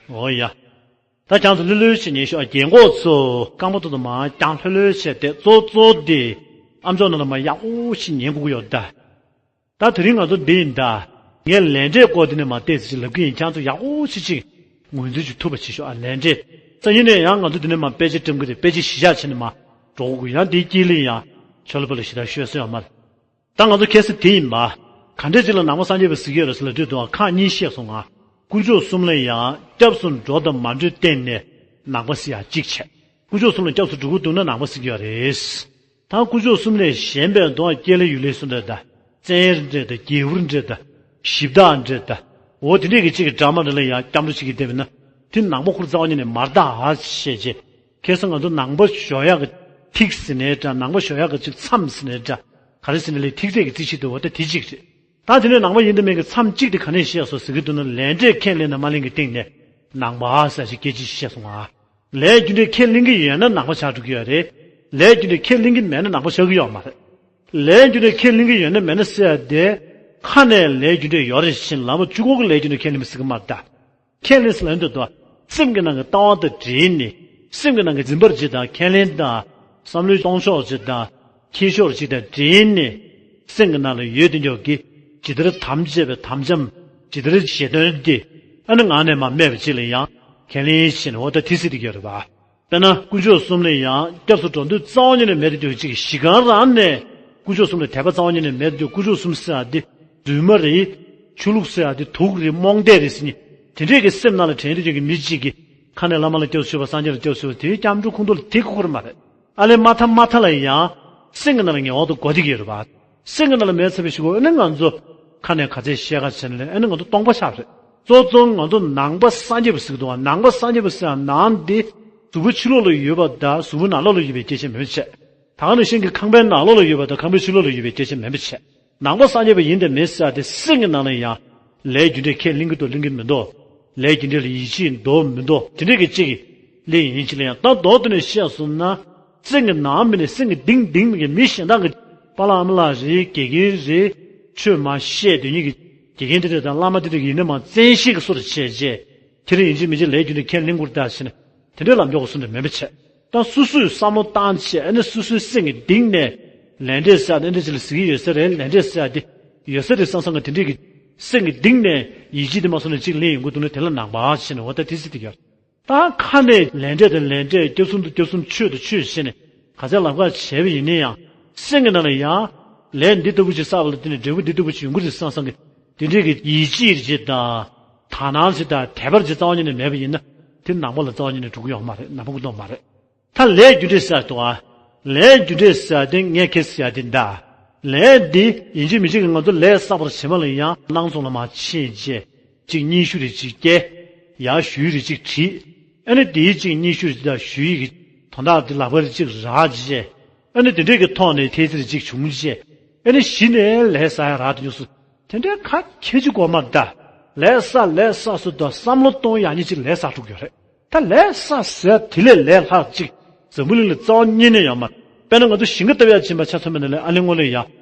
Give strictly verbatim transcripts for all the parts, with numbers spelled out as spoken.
འོ་ཡ། ད་ཁྱེད་ཚོ་ལྷོད་ལྷོད་བྱས་ཉན་ཤོག་རྒན་གོག་ཚོ་རྐང་པ་ཐོག་ཏུ་མར་བརྐྱངས་ལྷོད་ལྷོད་བྱས་བསྡད། གཙོ་གཙོ་དེ་ཨམ་ཅོག་ནང་ལ་མར་ཡག་པོ་ཞིག་ཉན་དགོས་ཀྱི་ཡོད་ད། ད་དེ་རིང་ང་ཚོ་འདི་ཡིན་ད། ངས་ལས་འབྲས་སྐོར་འདི་ནས་མར་ཏོག་ཙམ་ཅིག་ལབ་ཀྱི་ཡིན། ཁྱེད་ཚོ་ཡག་པོ་ཞིག་ཅིག་ངོས་འཛིན་ཅིག་ཐུབ་པ་བྱེད་ཤོག་ཨ། ལས་འབྲས། སང་ཉིན་ནས་ཡང་ང་ཚོ་འདི་ནས་མར་དཔེ་ཆ་བཀྲམ་གྱི་རེད། དཔེ་ཆ་གཞི་བཞག་བྱས་ནས་མར་འགྲོ་དགོས་ཀྱི། ཡང་འདིའི་དཀྱིལ་ལ་ཡང་ཆོ་ལོ་པ་ལ་ཞེ་དྲག་ཤོད་ས་ཡོད་མ་རེད། ད་ང་ཚོ་ཁ་སང་དེ་ཡིན་པ། ག་འདྲས་ཅིག་ལ་ནང་པ་སངས་རྒྱས་པ་ཟེར་གྱི་ཡོད་རེད་ཟེར་ལབ་དུས་དུ་ཁག་གཉིས་བཤད་སོང་ང་། དཀོན་མཆོག་གསུམ་ལ་ཡང་སྐྱབས་སུ་འགྲོ་དང་མ་འགྲོའི་སྟེང་ནས་ནང་པ་ཟེར་ཡག་གཅིག་བྱས། དཀོན་མཆོག་གསུམ་ལ་སྐྱབས་སུ་འགྲོ་གི་འདུག་ན་ནང་པ་ཟེར་གྱི་ཡོད་རེད། ད་དཀོན་མཆོག་གསུམ་ལས་གཞན་པའི་མདོ་སྐྱེས་ལེ་ཡུལ་ལེ་སུ་འདྲ་ད། བཙན་འདྲ་ད། རྒྱལ་བུ་འདྲ་ད། གཞི་བདག་འདྲ་ད། འོ་དེ་འདྲས་ཀྱི་གཅིག་གི་འདྲ་མ་འདྲ་ལ་ཡང་སྐྱབས་འགྲོ་བྱེད་ཀྱི་བསྡད་པ་ན། དེ་ནང་པ་ཁོ་རང་རྩ་བ་ཉིད་ནས་མ་རེད་ད་ཨ་བཤད་རྗེས། ཁ་སང་ང་ཚོ་ནང་པ་ཞོག་ཡག་གི་ཐིག་ཟེར་ནའི་འདྲ། ནང་པ་ཞོག་ཡག་གི་གཅིག་མཚམས་ཟེར་ནའི་འདྲ། ག་རེ་ཟེར་ནའི་ལས་ཐིག་ཚད་ཀྱི་རྩིས་གཞི་འདུག་བ། ད་དེ་གཅིག་རེད། ད་དེ་ནས་ནང་པ་ཡིན་དང་མིན་གྱི་མཚམས་གཅིག་དེ་ག་ནས་བཤད་སོང་ཟེར་གྱི་འདུག་ན། ལས་འབྲས་ཁས་ལེན་དང་མ་ལེན་གྱི་སྟེང་ནས་ནང་པ་ཟེར་ཞིག་སྐད་ཆ་བཤད་སོང་ང་། ལས་རྒྱུ་འབྲས་ཁས་ལེན་གྱི་ཡོད་ན་ནང་པ་ཆགས་འགྲོ་གི་ཡོད་རེད། ལས་རྒྱུ་འབྲས་ཁས་ལེན་གྱི་མེད་ན་ནང་པ་ཆགས་ཀྱི་ཡོད་མ་རེད། ལས་རྒྱུ་འབྲས་ཁས་ལེན་གྱི་ཡོད་ན་མེད་ན་ཟེར་ཡ་དེ། ཁ་ནས་ལས་རྒྱུ་འབྲས་ཡོད་རེད་ཟེར་ལམ་བཅུ་སྐོར་གྱི་ལས་རྒྱུ་འབྲས་ཁས་ལེན་པ་ཟེར་གྱི་མ་རེད་ད། ཁས་ལེན་ཟེར་ལབ་འདོད་དོ། སེམས་ཀྱི་ནང་གི་ལྟ་བ་དང་འབྲེལ་ནས། སེམས་ཀྱི་ནང་གི་འཛིན་པར་བྱེད་དང་ཁས་ལེན་དང་། བསམ་བློའི་གཏོང་ཕྱོགས་བྱེད་དང་། འཁྱེར་ཕྱོགས་བྱེད་དང་འབྲེལ་ནས། སེམས་ཀྱི་ནང་ལ་ཡོད་དེ་འཇོག་གི། ཇི་ལྟར་དམ་བཅས་པའི་དམ་བཅའ། ཇི་ལྟར་བཞེད་དོན་དེ། ཨ་ནི་ངག་ནས་མར་སྨྲས་པ་ཅིག་ལ་ཡང་ཁས་ལེན་བྱས་ནས་འོ་ད་དེ་སྲིད་དེ་གྱུར་པ། དཔེར་ན་དཀོན་མཆོག་གསུམ་ལ་ཡང་སྐྱབས་སུ་འགྲོ་འདོད་རྩ་བ་ཉིད་ནས་མེད་དུ་གྱུར་ཅིག་གཞི་གང་རང་ནས་དཀོན་མཆོག་གསུམ་ལ་དད་པ་རྩ་བ་ཉིད་ནས་མེད་དུ་གྱུར། དཀོན་མཆོག་གསུམ་ཟེར་ཡ་འདི་སྒྲོལ་མ་རེད། ཆོས་ལུགས་ཟེར་ཡ་འདི་དུག་རེད། རྨོངས་དད་རེད་ཟེར་ནི་དེ་འདྲས་ཀྱི་སེམས་ནང་ལ་དྲན་དུ་ཅིག་གི་མི་གཅིག་གིས་ཁ་ནས་བླ་མ་ལ་སྐྱབས་སུ་མཆིའོ། སངས་རྒྱས་ལ་སྐྱབས་སུ་མཆིའོ། དེའི་སྐྱབས་འགྲོ་ཁུངས་གཏུགས་ལ་དེ་ཁུག་ཁུར་མ་རེད། ཨ་ལས་མ་ཐ་མ་ཐ་ལ་ཡང་སེམས་ཀྱི་ནང་ལ་ངེས་པར་དུ་གོ་བསྡད་ཀྱི་ཡོད་རེད་པ། སེམས་ཀྱི་ནང་ལ་མེད་ཚར་བའི་གཞུག་གུ་ཨ་ནི་ང་ཚོ་ཁ་ནས་ག་ཚད་བཤད་ག་བྱས་ནས་ཨ་ནི་ང་ཚོ་སྟོང་པ་ཆགས་པ་རེད། གཙོ་གཙོ་ང་ཚོ་ནང་པ་སངས་རྒྱས་པ་ཟེར་གི་འདུག་བ། ནང་པ་སངས་རྒྱས་པ་ཟེར་ཡ་ནང་འདི་གཟུགས་པོ་ཕྱི་ལོགས་ལ་ཡོད་པ་དང་གཟུགས་པོ་ནང་ལོགས་ལ་ཡོད་པའི་སྐད་ཆ་མིན་པ་བྱས། ད་ག་ནང་བཞིན་གྱི་ཁང་པའི་ནང་ལོགས་ལ་ཡོད་པ་དང་ཁང་པའི་ཕྱི་ལོགས་ལ་ཡོད་པའི་སྐད་ཆ་མིན་པ་བྱས། ནང་པ་སངས་རྒྱས་པ་ཡིན་དང་མིན་ཟེར་ཡ་དེ་སེམས་ཀྱི་ནང་ལ་ཡང་ལས་རྒྱུ་འབྲས་ཁས་ལེན་གྱི་འདུག་ལེན་གྱི་མི་འདུག་ལས་རྒྱུ་འབྲས་ལ་ཡིད་ཆེས་འདུག་མི་འདུག་དེ་འདྲས་ཀྱི་གཅིག་གི་ལས་ཡིན་གཅིག་ལ་ཡང་ད་མདོར་བསྡུས་ནས་བཤད་སོང་ན། སེམས་ཀྱི་ནང་མི་ནས་སེམས་ཀྱི་གཏིང་གཏིང་མི་གི་མི་གཞན་དག་གི་པཱ་ལགས་ཨ་མ་ལགས་རེད། དགེ་རྒན་རེད། ཆོས་མ་བཤད་དོན་གཉིས་ཀྱི་དགེ་རྒན་དེ་འདྲས་དང་བླ་མ་དེ་འདྲས་ཀྱི་ཡིན་ན་མ་བཙན་ཤེད་ཀྱི་སོར་བྱས་རྗེས། དེ་རིང་ཡིན་གཅིག་མིན་གཅིག་ལས་རྒྱུ་འབྲས་ཁས་ལེན་དགོས་རེད་ད་ཟེར་ནས་དེ་འདྲའི་ལམ་འཇོག་གི་སུ་འདྲ་མིན་པ་བྱས། ད་སོ་སོས་བསམ་བློ་བཏང་བྱས་ཨ་ནི་སོ་སོའི་སེམས་ཀྱི་གཏིང་ནས་ལས་འབྲས་ཟེར་ཡ་དེ་འདྲ་ཅིག་ལ་ཟེར་གྱི་ཡོད་ས་རེད། ལས་འབྲས་ཟེར་ཡ་དེ་ཡོད་ས་རེད་བསམ་བསམ་གི་དེ་འདྲས་ཀྱི་སེམས་ཀྱི་གཏིང་ནས་ཡིད་ཆེས་དེ་མ་སོང་ནས་གཅིག་ལེན་ཡོང་གི་འདུག་ན་དེ་ལ་ནང་པ་ཟེར་ནས་འོ་ད་དེ་ཟེར་དེ་ཡོད། ད་ཁ་ནས་ལས་འབྲས་དང་ལས་འབྲས། སྐྱབས་གསུམ་དང་སྐྱབས་གསུམ། ཆོས་དང་ཆོས་ཟེར་ནས་ག་ཚད་ལབ་ཁ་བྱས་པ་ཡིན་ན་ཡང་སེམས་ཀྱི་ནང་ལ་ཡང་ལས་འདི་ལྟ་བུ་ཅིག་བསགས་པ་ལ་བརྟེན་ནས་འབྲས་བུ་འདི་ལྟ་བུ་ཅིག་ཡོང་གི་རེད་བསམ་བསམ་གི་དེ་འདྲས་ཀྱི་ཡིད་ཆེས་ཅིག་དང་། དག་སྣང་ཅིག་དང་དད་པ་ཅིག་རྩ་བ་ཉིད་ནས་མེད་པ་ཡིན་ན་དེ་ནང་པ་ལ་རྩ་བ་ཉིད་ནས་འགྲོ་གི་ཡོད་མ་རེད། ནང་པ་ཀུན་རྟོག་མ་རེད། ད་ལས་རྒྱུ་འབྲས་ཟེར་ཡ་འདུག་ཨ། ལས་རྒྱུ་འབྲས་ཟེར་ཡ་དེ་ངས་ཁས་ཟེར་ཡ་དེ་འདྲ། ལས་འདི་ཡིན་གཅིག་མིན་གཅིག་གི་ང་ཚོ་ལས་བསགས་པར་བྱེད་མ་ལ་ཡང་སྣང་ཚུལ་ལ་མ་ཕྱིན་རྗེས། གཅིག་སྙན་ཞུ་རེ་གཅིག་སྐྱེལ། ཡར་ཞུ་ཡིག་རེ་གཅིག་བྲིས། ཨ་ནི་དེའི་གཅིག་སྙན་ཞུ་རེ་གཅིག་དང་ཞུ་ཡིག་གི་དོན་དག་དེ་ལག་པ་རེ་གཅིག་རག་རྗེས། ཨ་ནི་དེ་འདྲས་ཀྱི་ཐོག་ནས་ཐེལ་ཙེ་རེ་གཅིག་བྱུང་རྗེས། ཨ་ནི་གཞི་ནས་ལས་བསགས་ཡ་རག་དེ་ཉུག་སུ། དེ་འདྲའི་ཁ་ཁྱེར་གྱི་དགོས་མ་རེད་ད། ལས་བསགས་ལས་བསགས་སུ་དང་བསམ་བློ་གཏོང་ཡག་ཉིད་ཅིག་ལས་བསགས་འགྲོ་གི་ཡོད་རེད། ད་ལས་བསགས་ཟེར་དེ་ལས་ལས་ལྷག་ཅིག་འཛམ་བུ་གླིང་ལ་རྩ་བ་ཉིད་ནས་ཡོད་མ་རེད། དཔེར་ན་ང་ཚོ་ཞིང་ཁ་བཏབ་ཡག་ཕྱིན་པ་ཆ་མཚོན་པ་ན་ལས་ཨ་ལས་སྔོན་ལ་ཡ།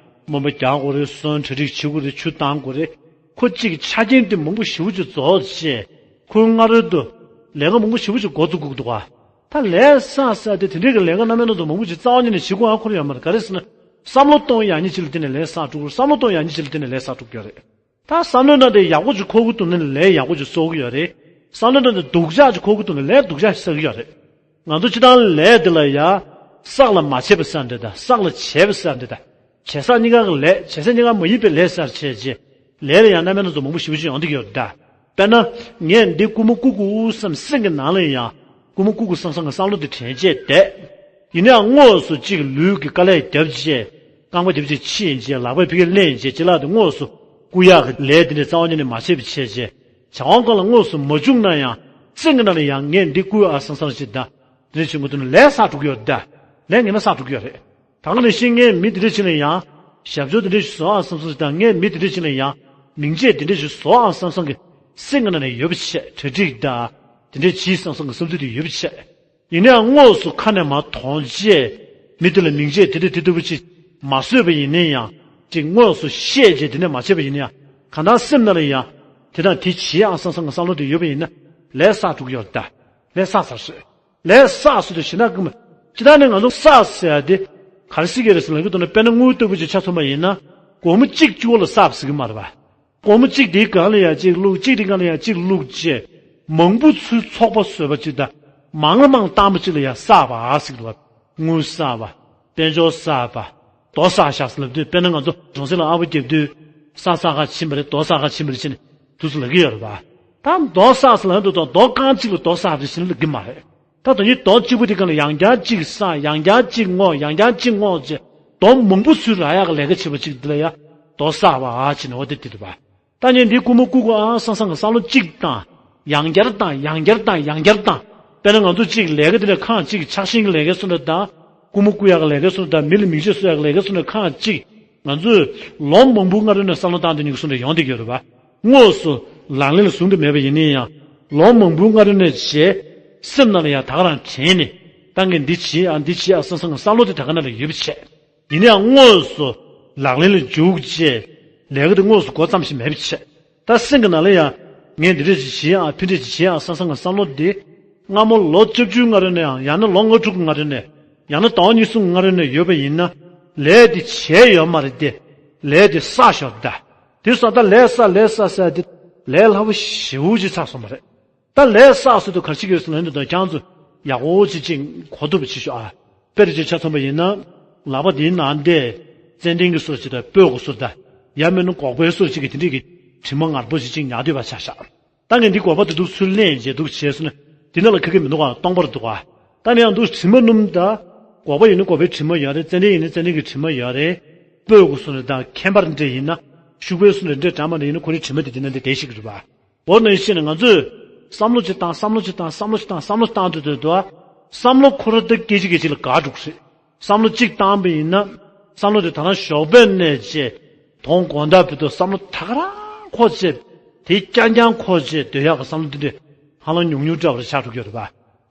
རྨོན་པ་རྒྱག་དགོས་རེད། སོན་གྲ་སྒྲིག་བྱེད་དགོས་རེད། ཆུ་བཏང་དགོས་རེད། ཁོ་གཅིག་ཆ་རྐྱེན་དེ་མང་པོ་ཞེ་པོ་ཅིག་རྫོགས་རྗེས། ཁོའི་སྔ་རོལ་དུ་ལས་ཀ་མང་པོ་ཞེ་པོ་ཅིག་འགོ་བཙུགས་དགོས་ཀྱི་འདུག་ག་ད་ལས་བསགས་ཟེར་དེ་དེ་འདྲའི་གི་ལས་ཀ་རྣམ་པ་སྣ་ཚོགས་མང་པོ་ཅིག་རྩ་བ་ཉིད་ནས་བྱེད་དགོས་ཨ་ཁོ་ར་ཡོད་མ་རེད། ག་རེ་ཟེར་ན། བསམ་བློ་གཏོང་ཡག་ཉིད་ཅིག་ལ་བརྟེན་ནས་ལས་བསགས་འགྲོ་གི་རེད། བསམ་བློ་གཏོང་ཡག་ཉིད་ཅིག་ལ་བརྟེན་ནས་ལས་བསགས་འགྲོ་གི་ཡོད་རེད། ད་བསམ་བློའི་ནང་དེ་ཡག་པོ་ཅིག་འཁོར་གི་འདུག་ན་ལས་ཡག་པོ་ཅིག་གསོག་གི་ཡོད་རེད། བསམ་བློའི་ནང་དེ་སྡུག་ཅག་ཅིག་འཁོར་གི་འདུག་ན་ལས་སྡུག་ཅག་ཞིག་བསགས་ཀྱི་ཡོད་རེད། ང་ཚོ་སྤྱིར་བཏང་ལས་དེ་ལ་ཡ། བསགས་ལ་མ་བྱས་པ་ཟེར་འདྲ་དང་བསགས་ལ་བྱས་པ་ཟེར་འདྲ་དང་། བྱས་བསགས་གཉིས་ཀ་གི་ལས། བྱས་བསགས་གཉིས་ཀ་མ་ཡིན་པའི་ལས་ཟེར་བྱས་རྗེས། ལས་ལ་ཡང་རྣམ་པ་སྣ་ཚོགས་མང་པོ་ཞེ་པོ་ཅིག་ཡོང་གི་ཡོད་རེད་ད། དཔེར་ན། ངས་འདི་རྐུ་མ་རྐུ་དགོས་བསམ་སེམས་ཀྱི་ནང་ལ་ཡང་རྐུ་མ་རྐུ་དགོས་བསམ་བསམ་གྱི་བསམ་བློ་དེ་དྲན་བྱས་བསྡད། ཡིན་ནའང་དངོས་སུ་གཅིག་ལུས་ཀྱི་དཀའ་ལས་བརྒྱབ་བྱས། རྐང་པ་བརྒྱབ་བྱས་ཕྱིན་བྱས་ལག་པས་ཕ་གིར་ལེན་བྱས་ཅི་ལག་དེ་དངོས་སུ་རྐུ་ཡག་གི་ལས་དེ་འདྲ་རྩ་བ་ཉིད་ནས་མ་བྱས་པ་བྱས་བྱས། བྱ་བ་ཁོ་ལ་དངོས་སུ་མ་བྱུང་ན་ཡང་སེམས་ཀྱི་ནང་ལ་ཡང་ངས་འདི་རྐུ་ཨ་བསམ་བསམ་ཞིག་ད། དེ་འདྲ་བྱེད་དགོས་འདུག་ན་ལས་བསགས་འགྲོ་གི་ཡོད་ད། ལས་ངན་པ་བསགས་འགྲོ་གི་ཡོད་རེད། ད་ག་ནང་བཞིན་ངས་མི་དེ་འདྲ་ཅིག་ལ་ཡང་། ཞབས་ཞུ་དེ་འདྲ་ཞིག་བཟོ་ཨ་བསམ་བསམ་ཞིག་དང་ངས་མི་དེ་འདྲ་ཅིག་ལ་ཡང་། མིང་ཆད་དེ་འདྲ་ཞིག་བཟོ་ཨ་བསམ་བསམ་གི་སེམས་ཀྱི་ནང་ནས་ཡོད་པ་བྱས་གྲ་སྒྲིག་དང་། དེ་འདྲ་བྱེད་བསམ་བསམ་གི་བསམ་ཚུལ་དེ་ཡོད་པ་བྱས། ཡིན་ནའང་དངོས་སུ་ཁ་ནས་མར་དོན་བྱས། མི་དེ་ལ་མིང་ཆད་དེ་འདྲ་དེ་ལྟ་བུ་ཅིག་མ་བཟོས་པ་ཡིན་ན་ཡང་། ཅིག་དངོས་སུ་བཤད་བྱས་དེ་འདྲ་མ་བྱས་པ་ཡིན་ན་ཡང་། གང་ལྟར་སེམས་ནང་ལ་ཡང་། དེ་དང་དེ་བྱེད་ཨ་བསམ་བསམ་གི་བསམ་བློ་དེ་ཡོད་པ་ཡིན་ན། ལས་བསགས་འགྲོ་གི་ཡོད་རེད་ད། ལས་བསགས་ཚར་སོང་། ལས་བསགས་ཟེར་དུས་ཞེ་ན་ཀུན་མ། ཅི་ལྟར་ནས་ང་ཚོ་བསགས་ཟེར་ཡ་དེ། ག་རེ་ཟེར་གྱི་རེད་ཟེར་ལབ་ཀྱི་འདུག་ན། དཔེར་ན་དངུལ་ལྟ་བུ་ཅིག་ཆ་མཚོན་པ་ཡིན་ན། སྒོར་མོ་གཅིག་གཅིག་པོ་ལ་བསགས་པ་ཟེར་གྱི་མ་རེད་པ། སྒོར་མོ་གཅིག་དེའི་སྒང་ལ་ཡ་གཅིག་བླུགས། གཅིག་དེའི་སྒང་ལ་ཡ་གཅིག་བླུགས་བྱས། མང་པོ་ཚུར་ཚོགས་པ་བཟོས་པ་ཅིག་དང་། མང་ལ་མང་བཏང་པ་ཅིག་ལ་ཡ་བསགས་པ་ཟེར་གྱི་འདུག་པ། དངུལ་བསགས་པ། དཔལ་འབྱོར་བསགས་པ། རྡོ་བསགས་བཞག་ཟེར་ལབ་དུས། དཔེར་ན་ང་ཚོ་གྲོང་གསེབ་ལ་ཨ་ཕ་རྒྱབ་དུས། ས་བསགས་ག་ཕྱིན་པ་རེད། རྡོ་བསགས་ག་ཕྱིན་པ་རེད་ཟེར་ནས་དུས་སུ་ལབ་ཀྱི་ཡོད་རེད་པ། ད་རྡོ་བསགས་ཟེར་ལབ་དུས། རྡོ་རྐང་གཅིག་ལ་རྡོ་བསགས་རེད་ཟེར་ནས་ལབ་ཀྱི་མ་རེད། ད་དོན་གྱིས་རྡོ་གཅིག་པོ་དེ་སྒང་ལ་ཡང་བསྐྱར་གཅིག་བསགས། ཡང་བསྐྱར་གཅིག་བརྔོ། ཡང་བསྐྱར་གཅིག་བརྔོ་བྱས། རྡོ་མང་པོ་ཚུར་རག་ཡག་གི་ལས་ཀ་བྱེད་པ་ཅིག་དེ་ལ་ཡ་རྡོ་བསགས་པ་ཨ་ཅེ་ནོ་དེ་དེ་རེད་པ། ད་ངས་འདི་རྐུན་མ་རྐུ་དགོས་ཨ་བསམ་བསམ་གི་བསམ་བློ་གཅིག་བཏང་། ཡང་བསྐྱར་བཏང་། ཡང་བསྐྱར་བཏང་། ཡང་བསྐྱར་བཏང་། དཔེར་ན་ང་ཚོ་གཅིག་ལས་ཀ་དེ་འདྲ་ཁག་གཅིག་ཆགས་ཞེན་གྱི་ལས་ཀ་སོགས་འདྲ་དང་། རྐུན་མ་རྐུ་ཡག་གི་ལས་ཀ་སོགས་དང་། མི་ལ་མིག་ཆུ་གསོ་ཡག་གི་ལས་ཀ་སོགས་འདྲ་ཁག་གཅིག་ང་ཚོས་ལོ་མང་པོའི་སྔ་རོལ་ནས་བསམ་བློ་བཏང་དུས་ནས་སོགས་འདྲ་ཡོང་བསྡད་ཀྱི་ཡོད་རེད་པ། དངོས་སུ་ལག་ལེན་ལ་བཟུང་དུ་མེད་པ་ཡིན་ན་ཡང་། ལོ་མང་པོའི་སྔ་རོལ་ནས་བྱས། སེམས་ནང་ལ་ཡང་ད་ག་རང་དྲན་ནས། ད་ངས་འདི་བྱེད་ཨ། འདི་བྱེད་ཨ་བསམ་བསམ་གི་བསམ་བློ་དེ་ད་ག་ནང་ལ་ཡོད་པ་བྱས། ཡིན་ན་ཡང་དངོས་སུ་ལག་ལེན་ལ་འཇུག་བྱས། ལས་ཀ་དེ་དངོས་སུ་འགོ་བརྩམས་ཤིག་མེད་པ་བྱས། ད་སེམས་ཀྱི་ནང་ལ་ཡང་། ངས་འདི་འདྲ་ཞིག་བྱེད་ཨ། ཕི་འདྲ་ཞིག་བྱེད་ཨ་བསམ་བསམ་གི་བསམ་བློ་དེ། སྔ་མོ་ལོ་བཅུ་བཅུའི་སྔ་རོལ་ནས་ཡང་། ཡང་ན་ལོ་ལྔ་དྲུག་གི་སྔ་རོལ་ནས། ཡང་ན་ཟླ་བ་གཉིས་གསུམ་སྔ་རོལ་ནས་ཡོད་པ་ཡིན་ན། ལས་དེ་བྱས་ཡོད་མ་རེད་དེ། ལས་དེ་བསགས་ཤོར་ད། དེ་སོགས་ད་ལས་བསགས་ལས་བསགས་བསགས་དེ། ལས་སླ་པོ་ཞེ་པོ་ཅིག་ཆགས་སོང་བ་རེད། ད་ལས་བསགས་ཟེར་དུས་ག་རེ་བྱེད་ཀྱི་ཡོད་ཟེར་ན། འདི་དང་ཁྱེད་ཚོ་ཡག་པོ་ཅིག་ཅིག་གོ་ཐུབ་པ་བྱེད་ཤོག་ཨ། དཔེར་བརྗོད་ཆ་མཚོན་པ་ཡིན་ན། ལག་པ་འདིའི་ནང་དེ་ཙན་དན་གྱི་གསུར་ཅིག་དང་། སྤོས་ཀྱི་གསུར་དང་། ཡང་མིན་ན་སྒོག་པའི་གསུར་ཅིག་གི་དེ་འདྲས་ཀྱི་དྲི་མ་ངར་པོ་ཅིག་ཅིག་ཉར་སྡོད་པ་ཆ་བཞག་ད་ངས་འདི་སྒོག་པ་དེ་འདུག་ཚུར་ལེན་བྱས་འདུག་བྱས་སོང་ན། འདི་ནང་ལ་ཁ་ཁ་མི་འདུག་ག་སྟོང་པར་འདུག་ག་ད་ནི་ཡང་འདུག་དྲི་མ་སྣུམ་དང་། སྒོག་པ་ཡིན་ན་སྒོག་པའི་དྲི་མ་ཡོད་རེད། ཙན་དན་ཡིན་ན་ཙན་དན་གྱི་དྲི་མ་ཡོད་རེད། སྤོས་ཀྱི་གསུར་དང་ཁེམ་པ་འདྲ་ཡིན་ན། ཤུག་པའི་གསུར་འདྲ་འདྲ་མ་འདྲ་ཡིན་ན། ཁོ་རའི་དྲི་མ་དེ་འདི་ནང་དེ་བསྡད་ཤིག་རེད་པ། འོ་ན་བཤད་ན་ང་ཚོས་བསམ་བློ་ཅིག་བཏང་། བསམ་བློ་ཅིག་བཏང་། བསམ་བློ་ཅིག་བཏང་། བསམ་བློ་བཏང་དུས་དུས་དུ། བསམ་བློ་ཁོ་ར་ད་སྐད་ཅིག་སྐད་ཅིག་ལ་འགག་འགྲོ་གི་རེད། བསམ་བློ་གཅིག་བཏང་པ་ཡིན་ན། བསམ་བློ་དེ་ད་རང་ཞོགས་པ་ནས་བྱས། དོན་དགོང་དག་བར་དུ་བསམ་བློ་ད་ག་རང་འཁོར་བྱས། དེ་རྐྱང་རྐྱང་འཁོར་བྱས་སྡོད་ཡག་གི་བསམ་བློ་དེ་འདྲ་ཧ་ལམ་ཉུང་ཉུང་འདྲ་བ་རེ་ཆགས་འགྲོ་གི་ཡོད་རེད་པ།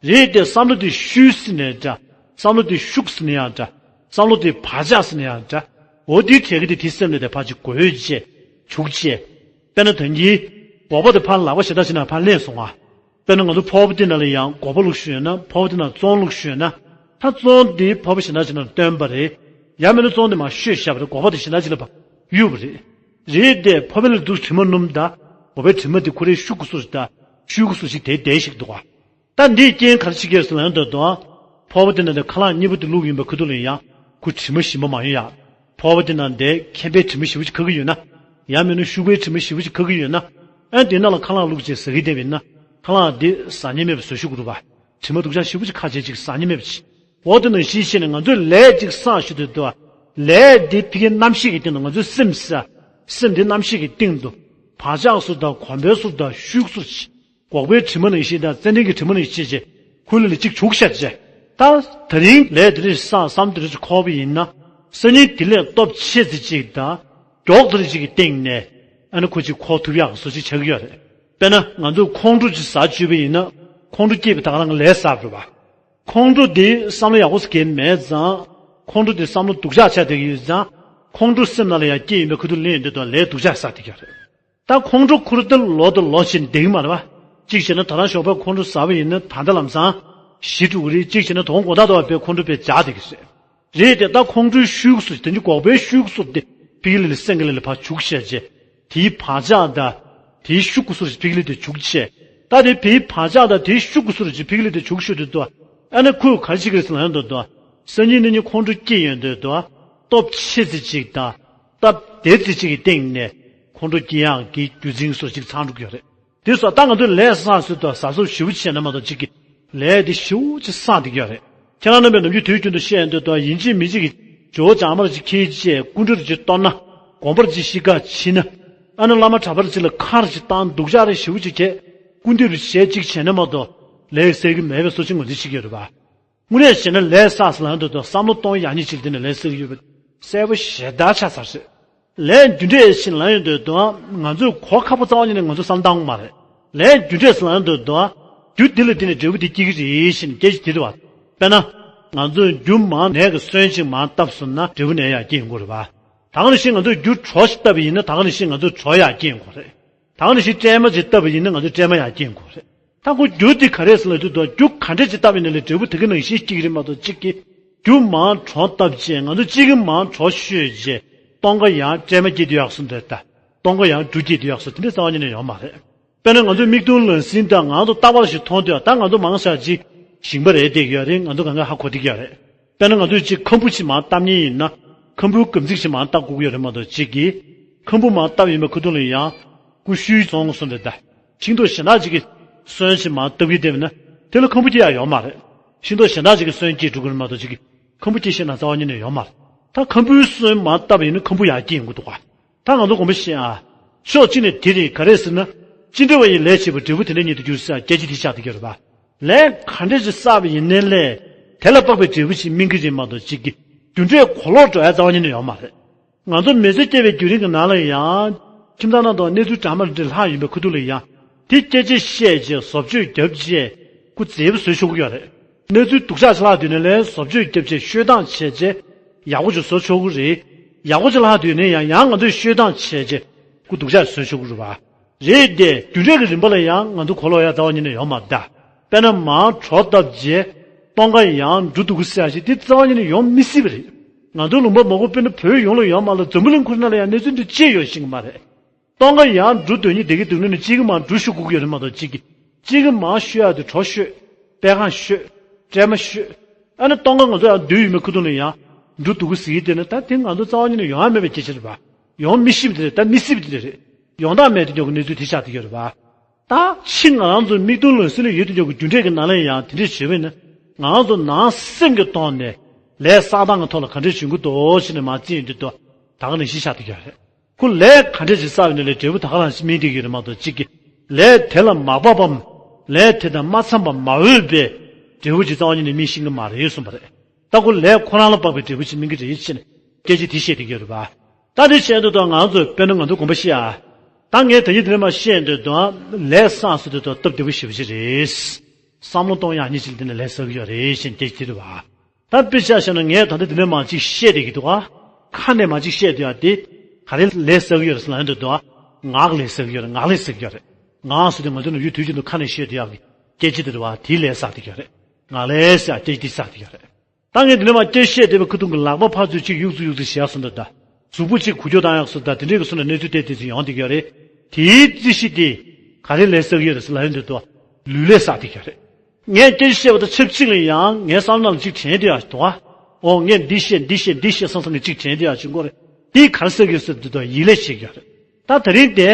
རེད་དེ། བསམ་བློ་དེ་ཤུགས་ཟིན་ནས་འདྲ། བསམ་བློ་དེ་ཤུགས་ཟིན་ནས་ཡང་འདྲ། བསམ་བློ་དེ་བག་ཆགས་ཟིན་ནས་ཡང་འདྲ། འོ་དེའི་གྲས་ཀྱི་དེ་དེ་སེམས་ནས་དེ་ཕར་ཅིག་འགོས་བྱས། བྱུག་བྱས། དཔེར་ན་ད་གིན་སྒོག་པ་དེ་ཕར་ལག་པ་ཞེ་དྲག་ཅིག་ནང་ཕར་ལེན་སོང་ང་། དཔེར་ན་ང་ཚོ་ཕོར་པ་དེ་ནང་ལ་ཡང་སྒོག་པ་བླུགས་ཤོར་ཡོད་ན། ཕོར་པ་དེ་ནང་བཙོང་བླུགས་ཤོར་ཡོད་ན། ད་བཙོང་དེ་ཕོར་པ་ཞེ་དྲག་ཅིག་ནང་བཏོན་པ་རེད། ཡང་མིན་ན་བཙོང་དེ་མར་བཤུས་བཞག་པ་རེད། སྒོག་པ་དེ་ཞེ་དྲག་ཅིག་ལ་ཕར་གཡུགས་པ་རེད། རེད་དེ། ཕོར་པའི་ལ་འདུག་དྲི་མ་སྣུམ་དང་། སྒོག་པའི་དྲི་མ་དེ་ཁོ་རའི་ཤུགས་ཀྱི་གསུར་དང་། ཤུགས་ཀྱི་གསུར་ཞིག་དེ་བསྡད་ཞིག་འདུག་ག་ད་འདིས་རྐྱེན་ག་རེ་བྱེད་ཀྱི་ཡོད་ཟེར་ན། ཡང་དུ་དུ། ཕོར་པ་དེ་ནང་དེ་ཁ་ལག་གཉིས་པོ་དེ་བླུགས་ཡིན་པའི་ཁ་ཐུག་ལ་ཡང་ཁོ་དྲི་མ་ཞིམ་པ་མ་ཡོང་ཡ། ཕོར་པ་དེ་ནང་དེ་ཁེམ་པའི་དྲི་མ་ཞིམ་པོ་ཞིག་ཁ་གི་ཡོད་ན། ཡང་མིན་ན་ཤུག་པའི་དྲི་མ་ཞིམ་པོ་ཞིག་ཁ་གི་ཡོད་ན། ཨ་ནི་དེ་ནང་ལ་ཁ་ལག་བླུགས་བྱས་ཟ་གི་བསྡད་པ་ཡིན་ན། ཁ་ལག་དེ་ཟ་སྙིང་མེད་པ་བཟོ་ཤོག་གི་རེད་པ། དྲི་མ་སྡུག་ཅག་ཞིམ་པོ་ཞིག་ཁ་བྱས་ཅིག་ཟ་སྙིང་མེད་པ་ཅིག་འོ་དེ་ནང་བཞིན་བྱས་ནས་ང་ཚོས་ལས་ཅིག་བསགས་ཞུ་དུས་དུ། ལས་དེ་ཕ་གིའི་རྣམ་ཤེས་ཀྱི་སྟེང་དུ་ང་ཚོའི་སེམས་ཟེར། སེམས་དེ་རྣམ་ཤེས་ཀྱི་སྟེང་དུ། བག་ཆགས་གསུར་དང་། སྒོག་པའི་གསུར་དང་། ཤུག་གསུར་ཅིག་སྒོག་པའི་དྲི་མ་ནང་བཞིན་དང་། ཙན་དན་གྱི་དྲི་མ་ནང་བཞིན་བྱས། ཁོ་ལ་ལ་གཅིག་བྱུག་བཞག་བྱས། ད་ད་རིང་ལས་དེ་རིང་བསགས་བསམ་དེ་རིང་ཅིག་འཁོར་བ་ཡིན་ན། སང་ཉིན་དེ་ལས་སྟོབས་ཆེ་ཙམ་ཅིག་དང་། མགྱོགས་ཙམ་ཅིག་གི་སྟེང་ནས། ཨ་ནི་ཁོ་ཅིག་འཁོར་ཐུབ་ཡག་བཟོ་ཅིག་ཆགས་ཀྱི་ཡོད་རེད། དཔེར་ན་ང་ཚོས་ཁོང་ཁྲོ་ཅིག་ཟ་བཅུག་པ་ཡིན་ན། ཁོང་ཁྲོ་སྐྱེས་པའི་ད་ག་རང་གི་ལས་བསགས་རེད་པ། ཁོང་ཁྲོ་དེ་བསམ་བློ་ཡག་པོ་ཟེར་མཁན་མེད་ཙང་། ཁོང་ཁྲོ་དེ་བསམ་བློ་སྡུག་ཅག་ཆགས་བསྡད་ཀྱི་ཡོད་ཙང་། ཁོང་ཁྲོ་སེམས་ནང་ལ་ཡང་སྐྱེས་ཡིན་པའི་ཁ་ཐུག་ལེན་ཡོང་དུས་དུ་ལས་སྡུག་ཅག་བསགས་བསྡད་ཀྱི་ཡོད་རེད། ད་ཁོང་ཁྲོ་ཁུར་ཏེ་ལོ་དང་ལོ་ཕྱིན་བསྡད་ཀྱི་མ་རེད་པ། གཅིག་བྱས་ན་ད་རང་ཞོགས་པ་ཁོང་ཁྲོ་ཟ་བ་ཡིན་ན་ད་ལྟ་ལམ་སང་ཞི་འགྲོ་གི་རེད། གཅིག་བྱས་ན་དོན་དགོང་དག་ཐོག་པའི་ཁོང་ཁྲོ་དཔེ་འཇགས་བསྡད་ཀྱི་རེད། རེད་དེ། ད་ཁོང་ཁྲོའི་ཤུག་གསུར་དེ་ནི་སྒོག་པའི་ཤུག་གསུར་དེ་ཕ་གི་ལ་ལ་སེང་གེ་ལ་ལ་ཕར་བྱུག་བྱས་བྱས། དེའི་བག་ཆགས་དང་། དེའི་ཤུག་གསུར་ཕ་གི་ལ་དེ་བྱུག་བྱས། ད་དེ་དེའི་བག་ཆགས་དང་དེའི་ཤུག་གསུར་ཕ་གི་ལ་དེ་བྱུག་ཤོར་དུས་དུ། ཨ་ནི་ཁོས་ག་རེ་བྱེད་ཀྱི་རེད་ཟེར་ན། ཡང་དུ་དུ། སང་ཉིན་གནངས་ཉིན་ཁོང་ཁྲོ་སྐྱེས་ཡོང་དུས་དུ། སྟོབས་ཆེ་ཙམ་ཅིག་དང་། སྟབས་བདེ་ཙམ་ཅིག་གི་སྟེང་ནས། ཁོང་ཁྲོ་སྐྱེ་ཡག་གི་རྒྱུ་མཚན་སོགས་ཅིག་ཚང་འགྲོ་གི་ཡོད་རེད། དེ་སོགས་ད་ང་ཚོས་ལས་བསགས་ཚུལ་དང་། ཟ་སོགས་ཞེ་པོ་བྱས་ན་མ་གཏོགས་ཅིག་གི་ལས་དེ་ཞེ་པོ་ཅིག་བསགས་བསྡད་ཀྱི་ཡོད་རེད། ཁྱེད་རང་རྣམ་པས་ནམ་རྒྱུན་དུས་རྒྱུན་དུ་བཤད་ཡོང་དུས་དུ། ཡིན་གཅིག་མིན་གཅིག་གི་ཇོ་བོ་བྱང་མར་ཅིག་འཁྱེར་བྱས། སྐུ་འདྲ་རུ་ཅིག་གཏོར་ན། དགོན་པར་ཅིག་གཤིས་ཀ་ཕྱིན་ན། ཨ་ནི་བླ་མ་གྲྭ་པར་ཅིག་ལ་ཁར་ཅིག་བཏང་། སྡུག་ཅག་རེ་ཞེ་པོ་ཅིག་བྱས། སྐུ་འདྲ་རུ་བྱས་ཅིག་བྱས་ན་མ་གཏོགས་ལས་སེལ་གྱི་མེད་པའི་བཟོ་ཅིག་ངོས་འཛིན་བྱེད་ཀྱི་ཡོད་རེད་པ། དངོས་གནས་བྱས་ན་ལས་བསགས་ལ་ཡོང་དུས་དུ་བསམ་བློ་གཏོང་ཡག་ཉིད་ཅིག་དེ་ནས་ལས་སེལ་གྱི་ཡོད་པ་གསལ་པོ་ཞེ་དྲག་ཆགས་ཚར་རེད། ལས་རྒྱུ་འབྲས་ཟེར་ལབ་ཡོང་དུས་དུ། ང་ཚོས་གོ་ཁ་པོ་རྩ་བ་ཉིད་ནས་ང་ཚོས་བསམ་བཏང་གི་མ་རེད། ལས་རྒྱུ་འབྲས་ཟེར་ལབ་ཡོང་དུས་དུ། རྒྱུ་འདི་ལ་བརྟེན་ནས་འབྲས་བུ་འདི་སྐྱེ་གི་རེད་ཟེར་ནས་སྐད་ཆ་དེ་རེད་པ། དཔེར་ན། ང་ཚོས་རྒྱུ་མང་ནས་ཀྱི་སོན་ཅིག་མང་བཏབ་སོང་ན་འབྲས་བུ་ནས་ཡར་སྐྱེ་ཡོང་གི་རེད་པ། ད་ག་ནང་བཞིན་ང་ཚོས་རྒྱུ་གྲོ་ཞིག་བཏབ་པ་ཡིན་ན། ད་ག་ནང་བཞིན་ང་ཚོས་གྲོ་ཡར་སྐྱེ་ཡོང་གི་རེད། ད་ག་ནང་བཞིན་སྲན་མ་ཅིག་བཏབ་པ་ཡིན་ན་ང་ཚོས་སྲན་མ་ཡར་སྐྱེ་ཡོང་གི་རེད། ད་ཁོ་རྒྱུ་དེ་ག་རེ་ཟེར་ལབ་དུས་དོ། རྒྱུ་ག་འདྲ་ཅིག་བཏབ་ཡིན་ན་ལས་འབྲས་བུ་དེ་ག་ནང་བཞིན་སྐྱེ་གི་རེད་མ་གཏོགས། གཅིག་གིས་རྒྱུ་མང་གྲོགས་བཏབ་བྱས། ང་ཚོ་གཅིག་གིས་མང་གྲོགས་བཤོས་བྱས། སྟོང་ཁ་ཡང་སྤྲད་མ་སྐྱེས་དུས་ཡག་སོང་དེ་ལྟ། སྟོང་ཁ་ཡང་འབྲུ་སྐྱེས་དུས་ཡག་སོང་དེ་འདྲ་རྩ་བ་ཉིད་ནས་ཡོང་མ་རེད། དཔེར་ན་ང་ཚོ་མིག་མཐོང་ལག་ཟིན་དང་ང་ཚོ་རྟག་པར་ཞིག་མཐོང་དུས། ད་ང་ཚོ་མང་ཆེ་ཅིག་ཞིང་པ་རེད་བསྡད་ཀྱི་ཡོད་རེད། ང་ཚོ་གང་ག་ཧ་གོ་བསྡད་ཀྱི་ཡོད་རེད། དཔེར་ན་ང་ཚོས་ཅིག་ཁམ་བུ་ཅིག་མར་བཏབ་མཁན་ཡིན་ན། ཁམ་བུའི་སྒམ་ཚིག་ཅིག་མར་བཏབ་དགོས་ཀྱི་ཡོད་རེད་མ་གཏོགས། གཅིག་གིས་ཁམ་བུ་མར་བཏབ་ཡོད་པའི་ཁ་ཐུག་ལ་ཡང་ཀུ་ཤུའི་བཙོང་སོང་རེད་ད། ཤིང་ཏོག་གཞན་དག་ཅིག་གི་སོན་ཅིག་མར་བཏབ་ཀྱི་བསྡད་པ་ན་དེ་ལ་ཁམ་བུ་སྐྱེ་ཡག་ཡོད་མ་རེད། ཤིང་ཏོག་གཞན་དག་ཅིག་གི་སོན་སྐྱེ་འགྲོ་གི་རེད་མ་གཏོགས། གཅིག་གིས་ཁམ་བུ་སྐྱེ་ཤེས་ན་རྩ་བ་ཉིད་ནས་ཡོད་མ་རེད། ད་ཁམ་བུའི་སོན་མར་བཏབ་ཡིན་ན་ཁམ་བུ་ཡར་སྐྱེ་ཡོང་གི་འདུག་ག། ད་ང་ཚོ་དགོངས་པ་བཞེས་ཨ། ཕྱོགས་གཅིག་ནས་དེ་རེད། ག་རེ་ཟེར་ན། ཅི་འདྲ་བ་ཡི་ལས་བྱས་པའི་འབྲས་བུ་དེ་འདྲ་ཉིད་དུ་འགྱུར་ཟེར་སྐད་ཆ་དེ་ཆགས་བསྡད་ཀྱི་ཡོད་རེད་པ། ལས་ག་འདྲ་ཞིག་བསགས་པ་ཡིན་ནའི་ལས་དེ་ལ་དཔག་པའི་འབྲས་བུ་ཞིག་སྨིན་གྱི་རེད་མ་གཏོགས། གཅིག་གིས་རྒྱུ་འབྲས་གོ་ལོག་འགྲོ་ཡ་རྩ་བ་ཉིད་ནས་ཡོད་མ་རེད། ང་ཚོ་མི་ཚེ་སྐྱེལ་བའི་བརྒྱུད་རིམ་གྱི་ནང་ལ་ཡང་། ཁྱིམ་ཚང་ནང་དུ་གནས་ཚུལ་འདྲ་མི་འདྲ་ལྷག་ཡོང་པའི་ཁ་ཐུག་ལ་ཡང་། དེ་སྐད་ཆ་བཤད་རྗེས་བཟོ་བཅོས་བརྒྱབ་རྗེས་ཁོ་མཛེས་པོ་བཟོ་ཆོག་གི་ཡོད་རེད། གནས་ཚུལ་སྡུག་ཅག་ཅིག་ལྷག་དུས་ནས་ལས་བཟོ་བཅོས་བརྒྱབ་རྗེས་བཤོལ་སྟངས་བྱས་རྗེས་ཡག་པོ་ཅིག་བཟོ་ཆོག་གི་རེད། ཡག་པོ་ཅིག་ལྷག་དུས་ནས་ཡང་ཡང་ང་ཚོས་བཤོལ་སྟངས་བྱས་རྗེས་ཁོ་སྡུག་ཅག་བཟོ་ཆོག་གི་རེད་པ། རེད་དེ། རྒྱུ་འབྲས་ཀྱི་རིམ་པ་ལ་ཡང་ང་ཚོ་གོ་ལོག་ཡ་རྩ་བ་ཉིད་ནས་ཡོད་མ་རེད་ད། དཔེར་ན་མར་གྲོ་བཏབ་རྗེས་སྟོང་ཁ་ཡང་འབྲུ་ལྡུག་གི་ཟེར་ཡ་ཞིག་དེ་རྩ་བ་ཉིད་ནས་ཡོང་མི་སྲིད་པ་རེད། ང་ཚོ་ལུང་པ་མང་པོ། དཔེར་ན་བོད་ཡོངས་ལ་ཡོད་མ་ལ་འཛམ་བུ་གླིང་ཁོ་རང་ལ་ཡང་གནས་ཚུལ་འདི་ཅི་ཡོད་ཤེས་ཀྱི་མ་རེད། སྟོང་ཁ་ཡང་འབྲུ་འདོན་མཁན་བསྡད་ཀྱི་འདུག་ན་ནི། གཅིག་གིས་མར་འབྲུ་བཤུ་དགོས་ཀྱི་ཡོད་རེད་མ་གཏོགས། གཅིག་གིས་གཅིག་གིས་མར་བཤོལ་ཡ་དེ་གྲོ་བཤོལ། པད་ཁ་བཤོལ། སྲན་མ་བཤོལ། ཨ་ནི་སྟོང་ཁ་ང་ཚོ་ཡང་འདུས་ཡོད་མེད་ཁ་ཐུག་ལ་ཡང་འབྲུ་ལྡུག་གི་ཟེར་གྱི་བསྡད་ན། ད་དེ་ང་ཚོ་རྩ་བ་ཉིད་ནས་ཡོང་ཡ་མེད་པའི་སྐད་ཆ་རེད་པ། ཡོང་མི་ཤེས་པ་དེ་རེད། ད་མི་སྲིད་པ་དེ་རེད། ཡོང་སྟངས་མེད་དེ་འཇོག་གི་གནས་ཚུལ་དེ་ཆགས་བསྡད་ཀྱི་ཡོད་རེད་པ། ད་ཕྱི་ང་རང་ཚོ་མིག་མཐོང་ལག་ཟིན་ལ་ཡོད་དུ་འཇོག་གི་རྒྱུ་འབྲས་ཀྱི་ནང་ལ་ཡང་དེ་འདྲས་བྱས་པས་ན། ང་རང་ཚོ་ནང་སེམས་ཀྱི་ཐོག་ནས་ལས་བསགས་སྟངས་ཀྱི་ཐོག་ལ་ག་འདྲས་བྱུང་གི་འདུག་ཟེར་ནས་མར་རྩིས་ཡོང་དུས་དོ། ད་ག་ནང་བཞིན་ཆགས་བསྡད་ཀྱི་ཡོད་རེད། ཁོ་ལས་ག་འདྲས་ཅིག་བསགས་ཡོད་ན་ལས་འབྲས་བུ་ད་ག་ནང་བཞིན་སྨིན་བསྡད་ཀྱི་ཡོད་རེད་མ་གཏོགས། གཅིག་གིས་ལས་དེ་ལ་མ་བབ་བམ། ལས་དེ་དང་མ་འཚམས་པ་མ་འོས་པའི་འབྲས་བུ་ཅིག་རྩ་བ་ཉིད་ནས་སྨིན་ཤེས་ཀྱི་མ་རེད་གསུངས་པ་རེད། ད་ཁོ་ལས་ཁོ་རང་ལ་དཔག་པའི་འབྲས་བུ་ཅིག་སྨིན་གྱི་རེད་ཅེས་ནས་སྐད་ཆ་དེ་བཤད་བསྡད་ཀྱི་ཡོད་རེད་པ། ད་དེ་བཤད་དུས་དོ། ང་ཚོས་དཔེར་ན་ང་ཚོ་དགོངས་པ་བཞེས་ཨ། ད་ངས་ད་ཉིད་དེ་ནས་མར་བཤད་དུས་དོ། ལས་བསགས་ཟེར་དུས་དོ་སྟབས་བདེ་པོ་ཞེ་པོ་ཅིག་རེད། བསམ་བློ་གཏོང་ཡག་ཉིད་ཅིག་ལ་དེ་ནས་ལས་བསགས་ཀྱི་ཡོད་རེད་ཅེས་སྐད་ཆ་དེ་རེད་པ། ད་དཔེ་ཆ་བཞག་ན་ངས་ད་ལྟ་འདི་ནས་མར་ཅིག་བཤད་བསྡད་ཀྱི་འདུག་ག། ཁ་ནས་མར་ཅིག་བཤད་བསྡད་ཡག་དེ་ག་རེ་ལས་བསགས་ཀྱི་ཡོད་རེད་ཟེར་ལབ་ཡོང་དུས་དོ། ངག་ལས་བསགས་ཀྱི་ཡོད་རེད། ངག་ལས་བསགས་ཀྱི་ཡོད་རེད། ངག་ཟེར་དུས་ང་ཚོ་ནམ་རྒྱུན་དུས་རྒྱུན་དུ་ཁ་ནས་བཤད་བསྡད་ཡག་གི་སྐད་ཆ་དེ་རེད་པ། དེའི་ལས་བསགས་བསྡད་ཀྱི་ཡོད་རེད། ངག་ལས་ཟེར་ཡག་སྐད་ཆ་དེ་བསགས་བསྡད་ཀྱི་ཡོད་རེད། ད་ངས་འདི་ནས་མར་སྐད་བཤད་བསྡད་པའི་ཁ་ཐུག་གི་ལག་པ་ཕར་ཚུར་ཅིག་གཡུག་ཚུར་གཡུག་ཚུར་བྱས་སོང་ད་ད། གཟུགས་པོ་ཅིག་འགུལ་སྐྱོད་བཏང་ཡག་སོང་ད། དེ་འདྲའི་གི་སོང་ན་གནས་ཚུལ་དེ་དེ་ཚོ་ཡོང་བསྡད་ཀྱི་ཡོད་རེད། དེའི་རྩིས་གཞི་དེ་ག་རེ་ལས་བསགས་ཀྱི་ཡོད་རེད་ཟེར་ལབ་ཡོང་དུས་དོ། ལུས་ལས་བསགས་བསྡད་ཀྱི་ཡོད་རེད། ངས་སྐད་ཆ་བཤད་པ་དང་ཆབས་ཅིག་ལ་ཡང་ངའི་བསམ་བློ་ནང་ལ་ཅིག་དྲན་བསྡད་ཡག་ཅིག་འདུག་ག། འོ་ངས་འདི་བཤད་འདི་བཤད་འདི་བཤད་བསམ་བསམ་གྱི་ཅིག་དྲན་བསྡད་ཡག་ཅིག་འགོ་རེད། འདི་ག་རེ་བསགས་ཀྱི་ཡོད་ཟེར་དུས་དོ། ཡིད་ལས་བྱེད་ཀྱི་ཡོད་རེད། ད་དེ་རིང་དེ་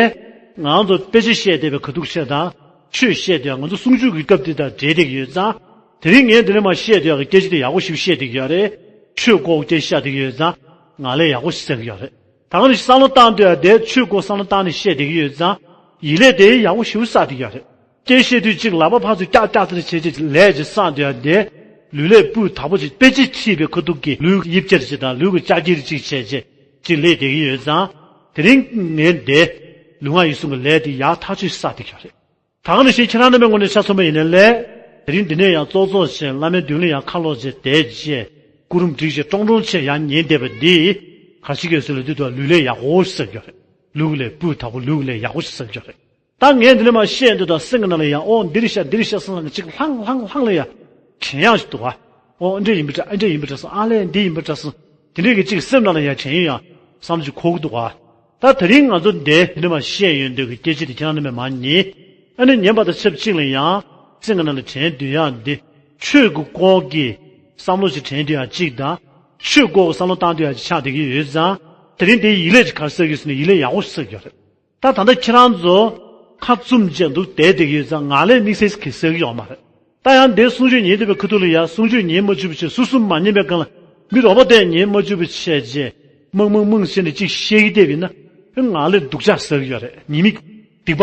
ང་རང་ཚོ་དཔེ་ཆ་བཤད་བསྡད་པའི་ག་འདུག་བཤད་དང་། ཆོས་བཤད་བསྡད་ཡག་ང་ཚོ་གསུང་ཆོས་ཀྱི་སྐབས་དེ་དང་འབྲེལ་བསྡད་ཀྱི་ཡོད་ཙང་། དེ་རིང་ངས་འདི་ནས་མར་བཤད་བསྡད་ཡག་གི་སྐད་ཆ་དེ་ཡག་པོ་ཞིག་བཤད་བསྡད་ཀྱི་ཡོད་རེད། ཆོས་སྐོར་སྐད་ཆ་བཤད་བསྡད་ཀྱི་ཡོད་ཙང་ང་ལས་ཡག་པོ་ཞིག་བསགས་ཀྱི་ཡོད་རེད། ད་ག་ནང་བཞིན་བསམ་བློ་བཏང་བསྡད་ཡག་དེ་ཆོས་སྐོར་བསམ་བློ་བཏང་ནས་བཤད་བསྡད་ཀྱི་ཡོད་ཙང་། ཡིད་ལས་དེ་ཡག་པོ་ཞིག་བསགས་བསྡད་ཀྱི་ཡོད་རེད། སྐད་བཤད་དུས་གཅིག་ལག་པ་ཕར་ཚུར་ཀྱག་ཀྱག་ཙེ་རེ་བྱས་བྱས་ལས་ཅིག་བསགས་བསྡད་ཡག་དེ། ལུས་ལས་སྤུས་དག་པོ་ཅིག་དཔེ་ཆ་ཁྲིད་པའི་ཁ་ཐུག་གི་ལུས་དབྱིབས་བྱ་ར་ཅིག་དང་ལུས་ཀྱི་ལྕགས་འཁྱེར་ཅིག་བྱས་བྱས་ཅིག་སླེབས་བསྡད་ཀྱི་ཡོད་ཙང་། དེ་རིང་ངས་འདི་ལུས་ངག་ཡིད་གསུམ་གྱི་ལས་དེ་ཡག་ཐག་ཆོད་བསགས་བསྡད་ཀྱི་ཡོད་རེད། ད་ག་ནང་བཞིན་ཁྱེད་རང་རྣམ་པའི་ངོས་ནས་ཆ་མཚོན་པ་ཡིན་ན་ལས། དེ་རིང་འདི་ནས་ཡང་ཙོག་ཙོག་བྱས། བླ་མའི་མདུན་ལ་ཡང་ཁ་ལོག་བྱས་བསྡད་བྱས། སྐུ་རིམ་བསྒྲིགས་བྱས་ཀྲོང་ཀྲོང་བྱས་ཡར་ཉན་བསྡད་པ་འདི་ག་རེ་བྱེད་ཀྱི་ཡོད་ཟེར་ལབ་དུས་དོ། ལུས་ལས་ཡག་པོ་ཞིག་བསགས་ཀྱི་ཡོད་རེད། ལུས་ལས་སྤུས་དག་པོ་ལུས་ལས་ཡག་པོ་ཞིག་བསགས་ཀྱི་ཡོད་རེད། ད་ངས་འདི་ནས་མར་བཤད་དུས་དོ། སེམས་ཀྱི་ནང་ལ་ཡང་ཨོ་འདི་རེད་ཤག་འདི་རེད་ཤག་བསམ་བསམ་གྱི་ཅིག་ལྷང་ལྷང་ལྷང་ལ་ཡང་དྲན་ཡག་ཞིག་འདུག་ག། ཨོ་འདི་འདྲ་ཡིན་པ་འདྲ། ཨ་འདྲ་ཡིན་པ་འདྲ་བསམ། ཨ་ལས་འདི་ཡིན་པ་འདྲ་བསམ། དེ་འདྲའི་གི་ཅིག་སེམས་ནང་ལ་ཡང་དྲན་ཡག་བསམ་བློ་ཅིག་འཁོར་གྱི་འདུག་ག། ད་དེ་རིང་ང་ཚོ་འདི་འདི་ནས་མར་བཤད་ཡོང་དུས་ཀྱི་སྐད་ཆ་དེ་ཁྱེད་རང་རྣམ་པས་མར་ཉན། ཨ་ནི་ཉན་པ་དང་ཆབས་ཅིག་ལ་ཡང་སེམས་ཀྱི་ནང་ལ་དྲན་སྡོད་ཡག་འདི་ཆོས་ཀྱི་སྐོར་གྱི་བསམ་བློ་ཅིག་དྲན་སྡོད་ཡག་ཅིག་དང་། ཆོས་སྐོར་གྱི་བསམ་བློ་བཏང་སྡོད་ཡག་ཅིག་ཆགས་བསྡད་ཀྱི་ཡོད་ཙང་། དེ་རིང་འདི་ཡིད་ལས་ཅིག་ག་རེ་བསགས་ཀྱི་ཡོད་ཟེར་ན་ཡིད་ལས་ཡག་པོ་ཞིག་བསགས་ཀྱི་ཡོད་རེད། ད་ད་ལྟ་ཁྱེད་རང་ཚོ་ཁ་བཙུམ་བྱས་འདུག་བསྡད་བསྡད་ཀྱི་ཡོད་ཙང་ངག་ལས་དམིགས་བསལ་གྱི་བསགས་ཀྱི་ཡོད་མ་རེད། ད་ཡང་འདིར་གསུང་ཆོས་ཉན་བསྡད་པའི་ཁ་ཐུག་ལ་ཡང་གསུང་ཆོས་ཉན་མ་བཅུག་པ་བྱས། སོ་སོ་མ་ཉན་པའི་སྒང་ལ་མི་རོགས་པ་དེས་ཉན་མ་བཅུག་པ་བྱས་རྗེས་མང་མང་མང་བྱས་ནས་ཅིག་བཤད་ཀྱི་བསྡད་པ་ཡིན་ན། ངག་ལས་སྡུག་ཅག་བསགས་ཀྱི་ཡོད་རེད། ཉེས་དམིགས་སྡིག་པ།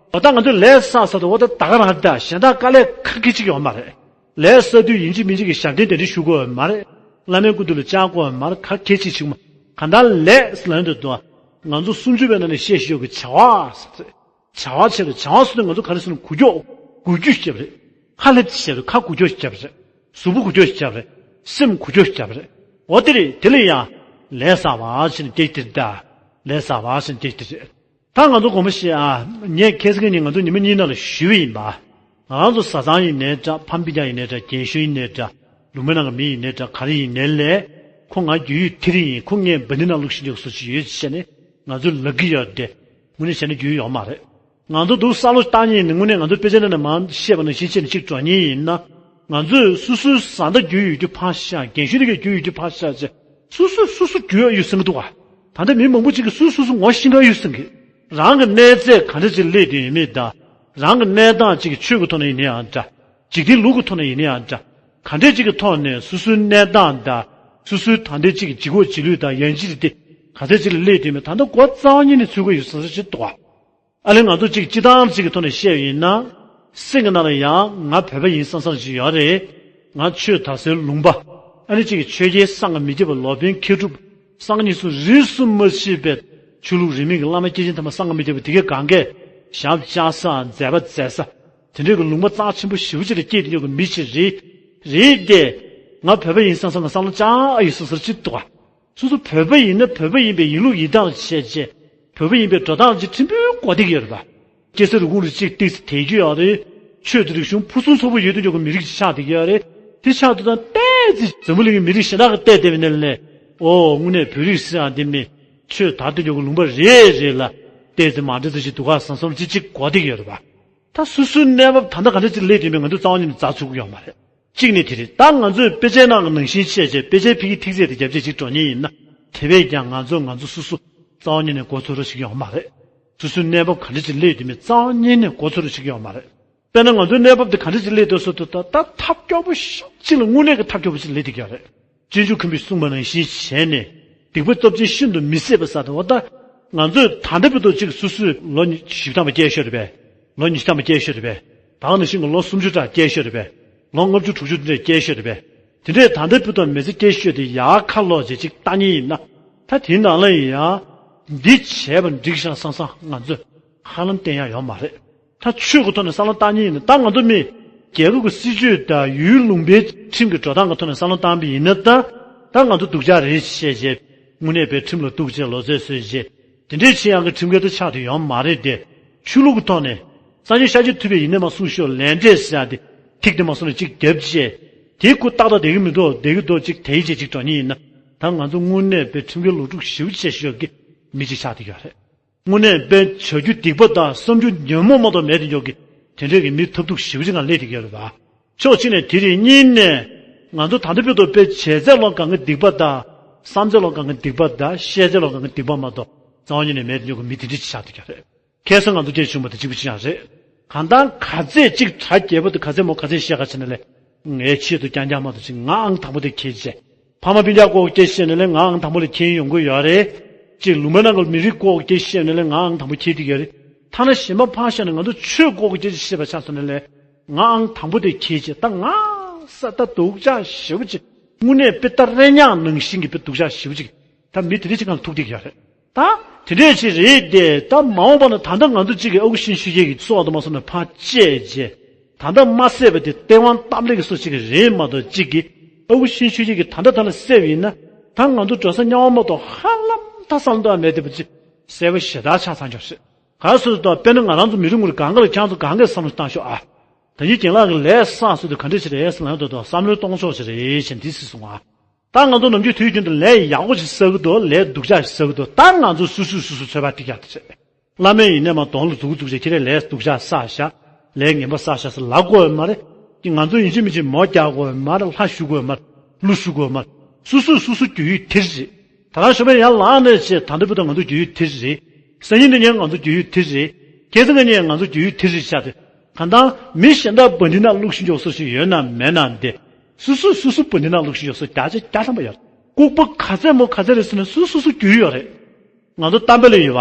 འོ་ད་ང་ཚོས་ལས་བསགས་ཚར་དུས་འོ་ད་ད་ག་རང་ད་གཞན་དག་དཀའ་ལས་ཁག་གི་ཅིག་ཡོད་མ་རེད། ལས་བསགས་དུས་ཡིན་གཅིག་མིན་གཅིག་གི་ཞབས་བརྟན་དེ་འདྲ་ཞུ་དགོས་ཡོད་མ་རེད། བླ་མའི་སྐུ་མདུན་ལ་བཅར་དགོས་ཡོད་མ་རེད། ག་གལ་ཆེ་ཞིག་མ། གང་ལྟར་ལས་ལབ་དུས་དོ། ང་ཚོ་སུམ་ཅུ་པའི་ནང་ནས་བཤད་ཤེས་ཡོད་ཀྱི་བྱ་བ་ཟེར། བྱ་བ་བྱས་རེད། བྱ་བ་ཟེར་དུས་ང་ཚོ་ག་རེ་ཟེར་ན་འགུལ་སྐྱོད། འགུལ་སྐྱོད་བྱས་རེད། ཁ་ལྷེབ་བྱས་རེད། ཁ་འགུལ་སྐྱོད་བྱས་རེད། གཟུགས་པོ་འགུལ་སྐྱོད་བྱས་རེད། སེམས་འགུལ་སྐྱོད་བྱས་རེད། འོ་དེ་རེད། དེ་ལ་ཡང་ལས་བསགས་པ་ཟེར་ནས་སྐད་དེ་རེད་ད། ལས་བསགས་པ་ཟེར་ནས་སྐད་དེ་རེད། ད་ང་ཚོ་དགོངས་པ་བཞེས་ཨ། ངས་ཁ་སང་ཉིན་ང་ཚོ་ཉི་མ་གཉིས་ནང་ལ་ཞུས་པ་ཡིན་པ། ང་རང་ཚོ་བཟའ་ཚང་ཡིན་ནའི་འདྲ། ཕ་མ་སྤུན་ཀྱག་ཡིན་ནའི་འདྲ། རྒན་གཞོན་ཡིན་ནའི་འདྲ། ལུང་པའི་ནང་གི་མི་ཡིན་ནའི་འདྲ། ག་རེ་ཡིན་ནའི་ལས། ཁོ་ང་རྒྱུས་ཡོད་དེ་རིང་ཡིན། ཁོ་ངས་འབའ་ནི་ནང་བླུགས་ཤིང་འཇོག་བཟོ་ཅིག་ཡོད་ཅེས་བཤད་ནས་ང་ཚོས་ལབ་ཀྱི་ཡོད་དེ། དངོས་གནས་བྱས་ན་རྒྱུས་ཡོད་མ་རེད། ང་ཚོ་འདུག་ས་ལོ་བཏང་ཉིན་ནི་དངོས་གནས་ང་ཚོ་དཔེ་ཆ་ནང་ནས་མང་བཤད་པ་ནང་བཞིན་བྱས་ནས་གཅིག་འགྲོ་ཉིན་ཡིན་ན། ང་ཚོས་སོ་སོའི་བཟའ་ཟླ་རྒྱུས་ཡོད་རྒྱུ་ཕར་བཞག་རྒན་གཞོན་དེ་གའི་རྒྱུས་ཡོད་རྒྱུ་ཕར་བཞག་བྱས། སོ་སོས་སོ་སོ་རྒྱུས་ཡོད་ཟེར་གི་འདུག་ག་ད་ལྟ་མི་མང་པོ་ཅིག་གིས་སོས་སོ་སོ་ངོ་ཤེས་ཀྱི་ཡོད་ཟེར་གི། རང་གི་གནས་ཚད་ག་འདྲ་ཅིག་སླེབས་དུས་ཡིན་མིན་དང་། རང་གི་གནས་སྟངས་ཅིག་གི་ཆོས་ཀྱི་ཐོག་ནས་ཡིན་ན་ཡང་འདྲ། འཇིག་རྟེན་ལུགས་ཀྱི་ཐོག་ནས་ཡིན་ན་ཡང་འདྲ། ག་འདྲ་ཅིག་གི་ཐོག་ནས་སོ་སོའི་གནས་སྟངས་དང་། སོ་སོའི་ད་ལྟའི་ཅིག་གི་འཇིགས་སྐུལ་བྱེད་ལུགས་དང་ཡང་ཅིག་དེ་ག་ཚད་ཅིག་ལ་སླེབས་དུས་མིན། ད་ལྟ་འགོ་རྩ་བ་ཉིད་ནས་ཚུད་ཀྱི་ཡོད་ས་ཞིག་འདུག་ག་ཨ་ལས་ང་ཚོ་གཅིག་སྤྱི་བཏང་གཅིག་གི་ཐོག་ནས་བཤད་པ་ཡིན་ན། སེམས་ཀྱི་ནང་ལ་ཡང་ང་བོད་པ་ཡིན་བསམ་བསམ་ཞིག་ཡོད་རེད། ང་ཆོས་དར་སའི་ལུང་པ། ཨ་ནི་གཅིག་གི་ཆོས་རྒྱལ་སངས་རྒྱས་མི་བརྒྱ་པ་ལོ་པཎ་མཁས་གྲུབ་སངས་རྒྱས་གཉིས་གསུམ་རིས་སུ་མ་ཆད་པའི་ཆོས་ལུགས་རིས་མེད་ཀྱི་བླ་མ་སྐྱེས་ཆེན་ཐ་མ་སངས་རྒྱས་མི་བརྒྱ་པ་དེ་གའི་གང་གས་ཞབས་བཅགས་ས། མཛད་པ་མཛད་ས། དེ་འདྲའི་གི་ལུང་པ་རྩ་ཆེན་པོ་ཞེ་པོ་ཅིག་ལ་སྐྱེས་དེ་ཉོ་གི་མི་ཞིག་རེད། རེད་དེ། ང་བོད་པ་ཡིན་བསམ་བསམ་ལ་བསམ་བློ་ཅང་ཨ་ཡོད་བསམ་བསམ་ཅིག་འདུག་ག་སོ་སོ་བོད་པ་ཡིན་ན་བོད་པ་ཡིན་པའི་ཡིན་ལུགས་ཡིན་སྟངས་བྱས་རྗེས། བོད་པ་ཡིན་པའི་འགྲོ་སྟངས་ཅིག་ཕྲན་བུ་གོ་བསྡད་ཀྱི་ཡོད་རེད་པ། སྐྱ་སེར་རུས་ཁུངས་རེ་གཅིག་ཏོག་ཙམ་དེད་ཀྱི་ཡོད་རེད། ཆོས་དང་རིག་གཞུང་ཕུན་སུམ་ཚོགས་པོ་ཡོད་དུ་འཇོག་གི་མི་རིགས་ཅིག་ཆགས་བསྡད་ཀྱི་ཡོད་རེད། དེ་ཆགས་དུས་ཙང་ཏོག་ཙམ་འཛམ་བུ་གླིང་གི་མི་རིགས་གཞན་དག་གིས་བལྟས་བསྡད་པ་ཡིན་ན་ལས། ཨོ་དངོས་གནས་བོད་རིགས་ཟེར་ཡག་འདི་མི་ཆོས་དར་དུ་འཇུག་གི་ལུང་པ་རེད་རེད་ལ། ཏོག་ཙམ་མ་འདྲ་ཙམ་ཞིག་འདུག་ག་བསམ་བསམ་ཅིག་ཅིག་གོ་བསྡད་ཀྱི་ཡོད་རེད་པ། ད་སོ་སོའི་གནས་བབ་ད་ལྟ་ག་འདྲ་ཅིག་སླེབས་དུས་མིན། ང་ཚོས་རྩ་བ་ཉིད་ནས་མཛའ་ཚུགས་ཀྱི་ཡོད་མ་རེད། གཅིག་ནི་དེ་རེད། ད་ང་ཚོས་དཔེ་ཆའི་ནང་གི་ནང་བཞིན་བཤད་བྱས་དཔེ་ཆའི་ཕ་གིའི་ཐིག་ཚད་དེ་རྒྱབ་བྱས་ཅིག་འགྲོ་ཉེན་ཡིན་ན། དེ་བས་ཀྱང་ང་ཚོ་ང་ཚོ་སོ་སོ་རྩ་བ་ཉིད་ནས་མགོ་ཚོད་རོགས་བྱེད་ཀྱི་ཡོད་མ་རེད། སོ་སོའི་གནས་བབ་ག་འདྲ་ཅིག་སླེབས་དུས་མིན། རྩ་བ་ཉིད་ནས་མགོ་ཚོད་རོགས་བྱེད་ཀྱི་ཡོད་མ་རེད། དཔེར་ན་ང་ཚོའི་གནས་བབ་དེ་ག་འདྲ་ཅིག་སླེབས་འདུག་ཟེར་དུས། ད་ད་ཐབས་སྐྱོ་པོ་ཤོས་ཅིག་ལ་དངོས་གནས་ཀྱི་ཐབས་སྐྱོ་པོ་ཅིག་སླེབས་བསྡད་ཀྱི་ཡོད་རེད། སྤྱོད་འཇུག་མཁན་པོས་གསུངས་པ་ནང་བཞིན་བྱས་ནས། སྡིག་པ་སྟོབས་ཆེན་ཤིན་ཏུ་མི་བཟད་པ་ཟེར་དུས། འོ་ད་ང་ཚོས་ད་ལྟ་བར་དུ་ཅིག་སོ་སོས་ལོ་ཉི་ཤུ་ཐམ་པ་སྐྱེས་ཤོར་རེད་པས། ལོ་ཉི་ཤུ་ཐམ་པ་སྐྱེས་ཤོར་རེད་པས། ད་ག་ནང་བཞིན་གྱི་ལོ་སུམ་ཅུ་ཕྲག་སྐྱེས་ཤོར་རེད་པས། ལོ་ལྔ་བཅུ་དྲུག་ཅུ་དེ་འདྲ་སྐྱེས་ཤོར་རེད་པས། དེ་འདྲས་ད་ལྟ་བར་དུ་མི་ཚེ་སྐྱེལ་ཤོས་དེ་ཡར་ཁ་ལོག་བྱས་ཅིག་བལྟ་ཉེན་ཡིན་ན། ད་དེའི་ནང་ལ་ཡང་འདི་བྱས་པ་འགྲིག་ཤག་བསམ་བསམ་ང་ཚོས་ཧ་ལམ་བསྟན་ཡག་ཡོད་མ་རེད། ད་ཆོས་ཀྱི་ཐོག་ནས་བསམ་བློ་བཏང་ཉེན་ཡིན་ན། ད་ང་ཚོ་མི་རྒྱལ་ཁབ་ཀྱི་སྲིད་ཇུས་དང་ཡུལ་ལུང་པའི་ཁྲིམས་ཀྱི་འགྲོ་སྟངས་ཀྱི་ཐོག་ནས་བསམ་བློ་བཏང་པ་ཡིན་ན། ད་ད་ང་ཚོ་སྡུག་ཅག་རེད་བཤད་བྱས། དངོས་གནས་པའི་ཁྲིམས་ལ་གཏུག་བྱས་ལོ་ཚད་བཟོས་བྱས། དེ་འདྲས་བྱེད་ཡག་གི་ཁྲིམས་འགལ་དུ་ཆགས་དུ་ཡོད་མ་རེད་དེ། ཆོས་ལུགས་ཀྱི་ཐོག་ནས། སངས་རྒྱས་ཤཱཀྱ་ཐུབ་པས་ཡིན་ནའི་མ་གསུངས་ཤོག་ལས་འབྲས་ཟེར་ཡག་དེ་ཐིག་དེ་མ་སོང་ནས་གཅིག་བརྒྱབ་བྱས། དེ་ཁོ་ཏག་ཏག་བསྡད་ཀྱི་མི་འདུག་བསྡད་ཀྱི་འདུག་གཅིག་དེ་ཡིན་བྱས་གཅིག་འགྲོ་ཉེན་ཡིན་ན། ད་ང་ཚོ་དངོས་གནས་པའི་ཁྲིམས་འགལ་ལོག་སྒྲུབ་ཞེ་པོ་བྱས་ཤོས་ཀྱི་མི་གཅིག་ཆགས་བསྡད་ཀྱི་ཡོད་རེད། དངོས་གནས་དཔེ་བྱ་རྒྱུ་སྡིག་པ་དང་བསམ་རྒྱུ་ཉོན་མོངས་མ་གཏོགས་མེད་དུ་འཇོག་གི་དེ་འདྲས་ཀྱི་མི་ཐབས་སྡུག་ཞེ་པོ་ཅིག་ངང་སླེབས་བསྡད་ཀྱི་ཡོད་རེད་པ། ཕྱོགས་གཅིག་ནས་དེ་རེད། གཉིས་ནས་ང་ཚོ་ད་ལྟ་བར་དུ་དཔེ་བྱས་ཚད་ལོག་གང་གི་སྡིག་པ་དང་། བསམ་ཚད་ལོག་གང་གི་སྡིག་པ་དང་། བཤད་ཚད་ལོག་གང་གི་སྡིག་པ་མ་གཏོགས་རྩ་བ་ཉིད་ནས་མེད་དུ་འཇོག་གི་མི་དེ་འདྲས་ཅིག་ཆགས་བསྡད་ཀྱི་ཡོད་རེད། ཁ་སང་ང་ཚོ་སྐད་བྱུང་བ་དང་གཅིག་པ་གཅིག་རྐྱང་རེད། གང་ལྟར་ག་ཚད་ཅིག་གྲ་རྒྱས་པོ་དང་ག་ཚད་མོ་ག་ཚད་བཤད་ག་བྱས་ན་ལས། ངའི་ཆེད་དུ་རྐྱང་རྐྱང་མ་གཏོགས་ཅིག་ང་ཨང་དང་པོ་དེ་ཁྱེད་བྱས། ཕ་མ་སྤུན་ཀྱག་སྐོར་སྐད་བཤད་ནས་ལས་ང་ཨང་དང་པོ་ལ་ཁྱེད་ཡོང་གི་ཡོད་རེད། ཅིག་ལུང་པ་ནང་གི་མི་རིགས་སྐོར་སྐད་བཤད་ནས་ལས་ང་ཨང་དང་པོ་ཁྱེད་དེ་ཡོད་རེད། ཐ་ན་གཞན་པ་ཕར་བཞག་ནས་ང་ཚོ་ཆོས་སྐོར་སྐད་བཤད་པ་ཆགས་སོང་ན་ལས། ང་ཨང་དང་པོ་དེ་ཁྱེད་བྱས། ད་ང་ས་ད་སྡུག་ཅག་ཞེ་པོ་ཅིག་དངོས་གནས་དཔེ་ད་རེ་ཉག་ནང་བཞིན་གྱི་དཔེ་སྡུག་ཅག་ཞེ་པོ་ཅིག་ད་མི་དེ་འདྲས་ཅིག་གང་ལ་ཐུག་བསྡད་ཀྱི་ཡོད་རེད། ད་དེ་འདྲས་ཅིག་རེད་དེ། ད་མ་འོངས་པ་ན་ད་ལྟ་ང་ཚོ་གཅིག་གི་ཨ་ཁུ་ཤིན་ཆོས་རྒྱལ་གྱི་གསོལ་བ་དུ་མ་སོང་ནས་ཕར་བཅད་རྗེས། ད་ལྟ་མ་བསད་པ་དེ་སྟེས་དབང་སྟབས་ལེགས་ཀྱི་སོ་གཅིག་རེད་མ་གཏོགས། གཅིག་གི་ཨ་ཁུ་ཤིན་ཆོས་རྒྱལ་གྱིས་ད་ལྟ་ད་ལ་བསད་པ་ཡིན་ན། ད་ང་ཚོ་འགྲོ་ས་དམྱལ་བ་མ་གཏོགས་ཧ་ལམ་ད་བསམ་བློ་མེད་བསྡད་པ་ཅིག་གསལ་པོ་ཞེ་དྲག་ཆགས་ཚར་འགྱོག་རེད། ག་སོ་སོ་དང་དཔེར་ན་ང་རང་ཚོ་མི་རེ་ངོ་རེ་གང་ག་ལ་ཁྱེད་ཚོ་གང་གས་བསམ་བློ་བཏང་ཤོག་ཨ། ད་ནི་རྒན་ལགས་ཀྱིས་ལས་བསགས་ཟེར་དུས་ག་འདྲ་ཞིག་རེད་ཟེར་ན། ད་དུང་བསམ་བློའི་སྟོང་ཕྱོགས་ཞིག་རེད་ཅེས་འདི་སྲིད་སོང་ཨ། ད་ང་ཚོ་ནམ་རྒྱུན་དུས་རྒྱུན་དུ་ལས་ཡག་པོ་ཞིག་བསགས་ཀྱི་འདུག་ལས་སྡུག་ཅག་ཞིག་བསགས་ཀྱི་འདུག་ད་ང་ཚོ་སོ་སོས་སོ་སོ་ཚོད་དཔག་ཐིག་ཡག་དེ་རེད། བླ་མས་ཡིན་ནའི་མ་གདོང་ལ་འཛུགས་འཛུགས་བྱས། ཁྱེད་རས་ལས་སྡུག་ཅག་བསགས་ཤག་ལས་ངན་པ་བསགས་ཤག་ཟེར་ལབ་དགོས་ཡོད་མ་རེད། ཀྱི་ང་ཚོ་ཡིན་གཅིག་མིན་གཅིག་མོ་རྒྱག་དགོས་ཡོད་མ་རེད། ལྷ་ཞུ་དགོས་ཡོད་མ་རེད། ཀླུ་ཞུ་དགོས་ཡོད་མ་རེད། སོ་སོས་སོ་སོ་རྒྱུས་ཡོད་དེ་རེད། ད་རང་ཞོགས་པ་ཡར་ལངས་ནས་བྱས། ད་ལྟ་བར་དུ་ང་ཚོ་རྒྱུས་ཡོད་དེ་རེད། སང་ཉིན་འདི་ཉིན་ང་ཚོ་རྒྱུས་ཡོད་དེ་རེད། ཁ་སང་ག་ཉིན་ང་ཚོ་རྒྱུས་ཡོད་དེ་རེད་ཤག་དེ། གང་ལྟར་མི་གཞན་དག་འབའ་འདི་ནང་བླུགས་ཤིང་འཇོག་སོ་ཞིག་ཡོད་ན་མེད་ན་འདི། སོ་སོས་སོ་སོ་འབའ་འདི་ནང་བླུགས་ཤིང་འཇོག་སོ་བརྒྱ་ཆ་བརྒྱ་ཐམ་པ་ཡོད་རེད། ལྐུགས་པ་ག་ཚད་མོ་ག་ཚད་རེད་ཟེར་ན་སོ་སོ་སོ་རྒྱུས་ཡོད་རེད། ང་ཚོ་གཏམ་དཔེ་ལ་ཡོད་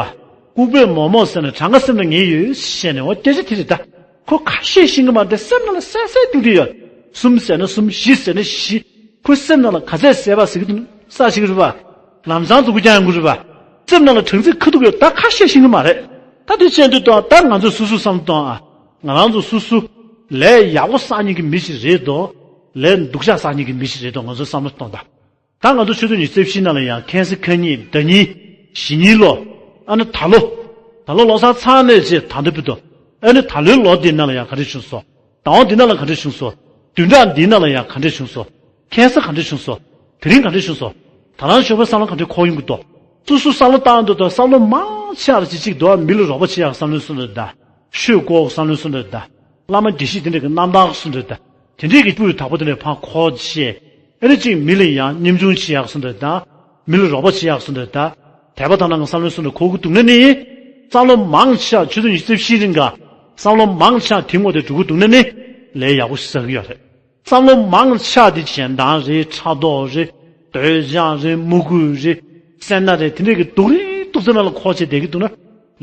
པ། ལྐུགས་པས་མོག་མོག་ཟེར་ན་གྲངས་ཀ་སེམས་ལ་ངེས་ཡོད་ཟེར་ནས། འོ་སྐད་ཆ་དེ་རེད་ད། ཁོ་ཁ་ཤས་ཤེས་ཀྱི་མ་རེད། སེམས་ནང་ལ་གསལ་གསལ་ཏིག་ཏིག་ཡོད། གསུམ་ཟེར་ན་གསུམ། བཞི་ཟེར་ན་བཞི། ཁོ་སེམས་ནང་ལ་ག་ཚད་གསལ་པོ་ཟེར་གྱི་འདུག་ས་ཞིག་རེད་པ། ལམ་སང་མཛུབ་གུ་རྒྱག་ཡོང་གི་རེད་པ། སེམས་ནང་ལ་གྲངས་ཚད་ཁ་ཐུག་ཡོད། ད་ཁ་ཤས་ཤེས་ཀྱི་མ་རེད། ད་དེ་བྱས་དུས་ད་ད་ང་ཚོ་སོ་སོ་བསམ་བློ་གཏོང་ཨ། ང་རང་ཚོ་སོ་སོ་ལས་ཡག་པོ་བསགས་མཁན་གྱི་མི་ཞིག་རེད་དོ། ལས་སྡུག་ཅག་བསགས་མཁན་གྱི་མི་ཞིག་རེད་དོ། ང་ཚོ་བསམ་བློ་གཏོང་ད། ད་ང་ཚོ་ཆུ་ཚོད་ཉི་ཤུ་རྩ་བཞི་ནང་ལ་ཡང་ཁ་སང་ཁ་ཉིན་ཟླ་ཉིན་བཞི་ཉིན་ལོ། ཨ་ནི་ད་ལོ། ད་ལོ་ལོ་གསར་ཚར་ནས་བྱས་ད་ལྟ་བར་དུ། ཨ་ནི་ད་ལོའི་ལོ་འདི་ནང་ལ་ཡང་ག་རེ་བྱུང་སོང་། ཟླ་བ་འདི་ནང་ལ་ག་འདྲ་བྱུང་སོང་། བདུན་ཕྲག་འདིའི་ནང་ལ་ཡང་ག་འདྲ་བྱུང་སོང་། ཁ་སང་ག་འདྲ་བྱུང་སོང་། དེ་རིང་ག་འདྲ་བྱུང་སོང་། ད་རང་ཞོགས་པའི་བསམ་བློ་ག་འདྲ་འཁོར་ཡོང་གི་འདུག་སོ་སོ་བསམ་བློ་བཏང་འདུག་དང་བསམ་བློ་མང་ཆེ་བ་ཅིག་ཅིག་འདུག་མི་ལ་རོགས་པ་བྱེད་ཡག་བསམ་བློའི་སུ་འདྲ་ད། ཆོས་སྐོར་བསམ་བློའི་སུ་འདྲ་ད། བླ་མ་དགེ་བཤེས་དེ་འདྲ་གི་རྣམ་ཐར་སུ་འདྲ་ད། དེ་འདྲའི་གི་སྤུས་དག་པོ་དེ་འདྲ་ཕར་འཁོར་བྱས། ཨ་ནི་ཅིག་མི་ལ་ཡང་ཉམ་ཆུང་བྱེད་ཡག་སུ་འདྲ་ད། མི་ལ་རོགས་པ་བྱེད་ཡག་སུ་འདྲ་ད། དད་པ་དང་ནང་གི་བསམ་བློའི་སུ་འདྲ་འཁོར་གི་འདུག་ན་ནི། བསམ་བློ་མང་ཆེ་བ་ཆུ་ཚོད་ཉི་ཤུ་རྩ་བཞིའི་རིང་ག་བསམ་བློ་མང་ཆེ་བ་དེ་ངོ་དེ་འགྲོ་གི་འདུག་ན་ནི། ལས་ཡག་པོ་ཞིག་བསགས་ཀྱི་ཡོད་རེད། བསམ་བློ་མང་ཆེ་བ་དེ་གཞན་དང་རེད། ཕྲག་དོག་རེད། འདོད་ཆགས་རེད། མུ་གུ་རེད། སེར་སྣ་རེད། དེ་འདྲས་ཀྱི་སྡུག་རུས་སྡུག་ཚོད་ནང་ལ་འཁོར་བྱས་བསྡད་ཀྱི་འདུག་ན།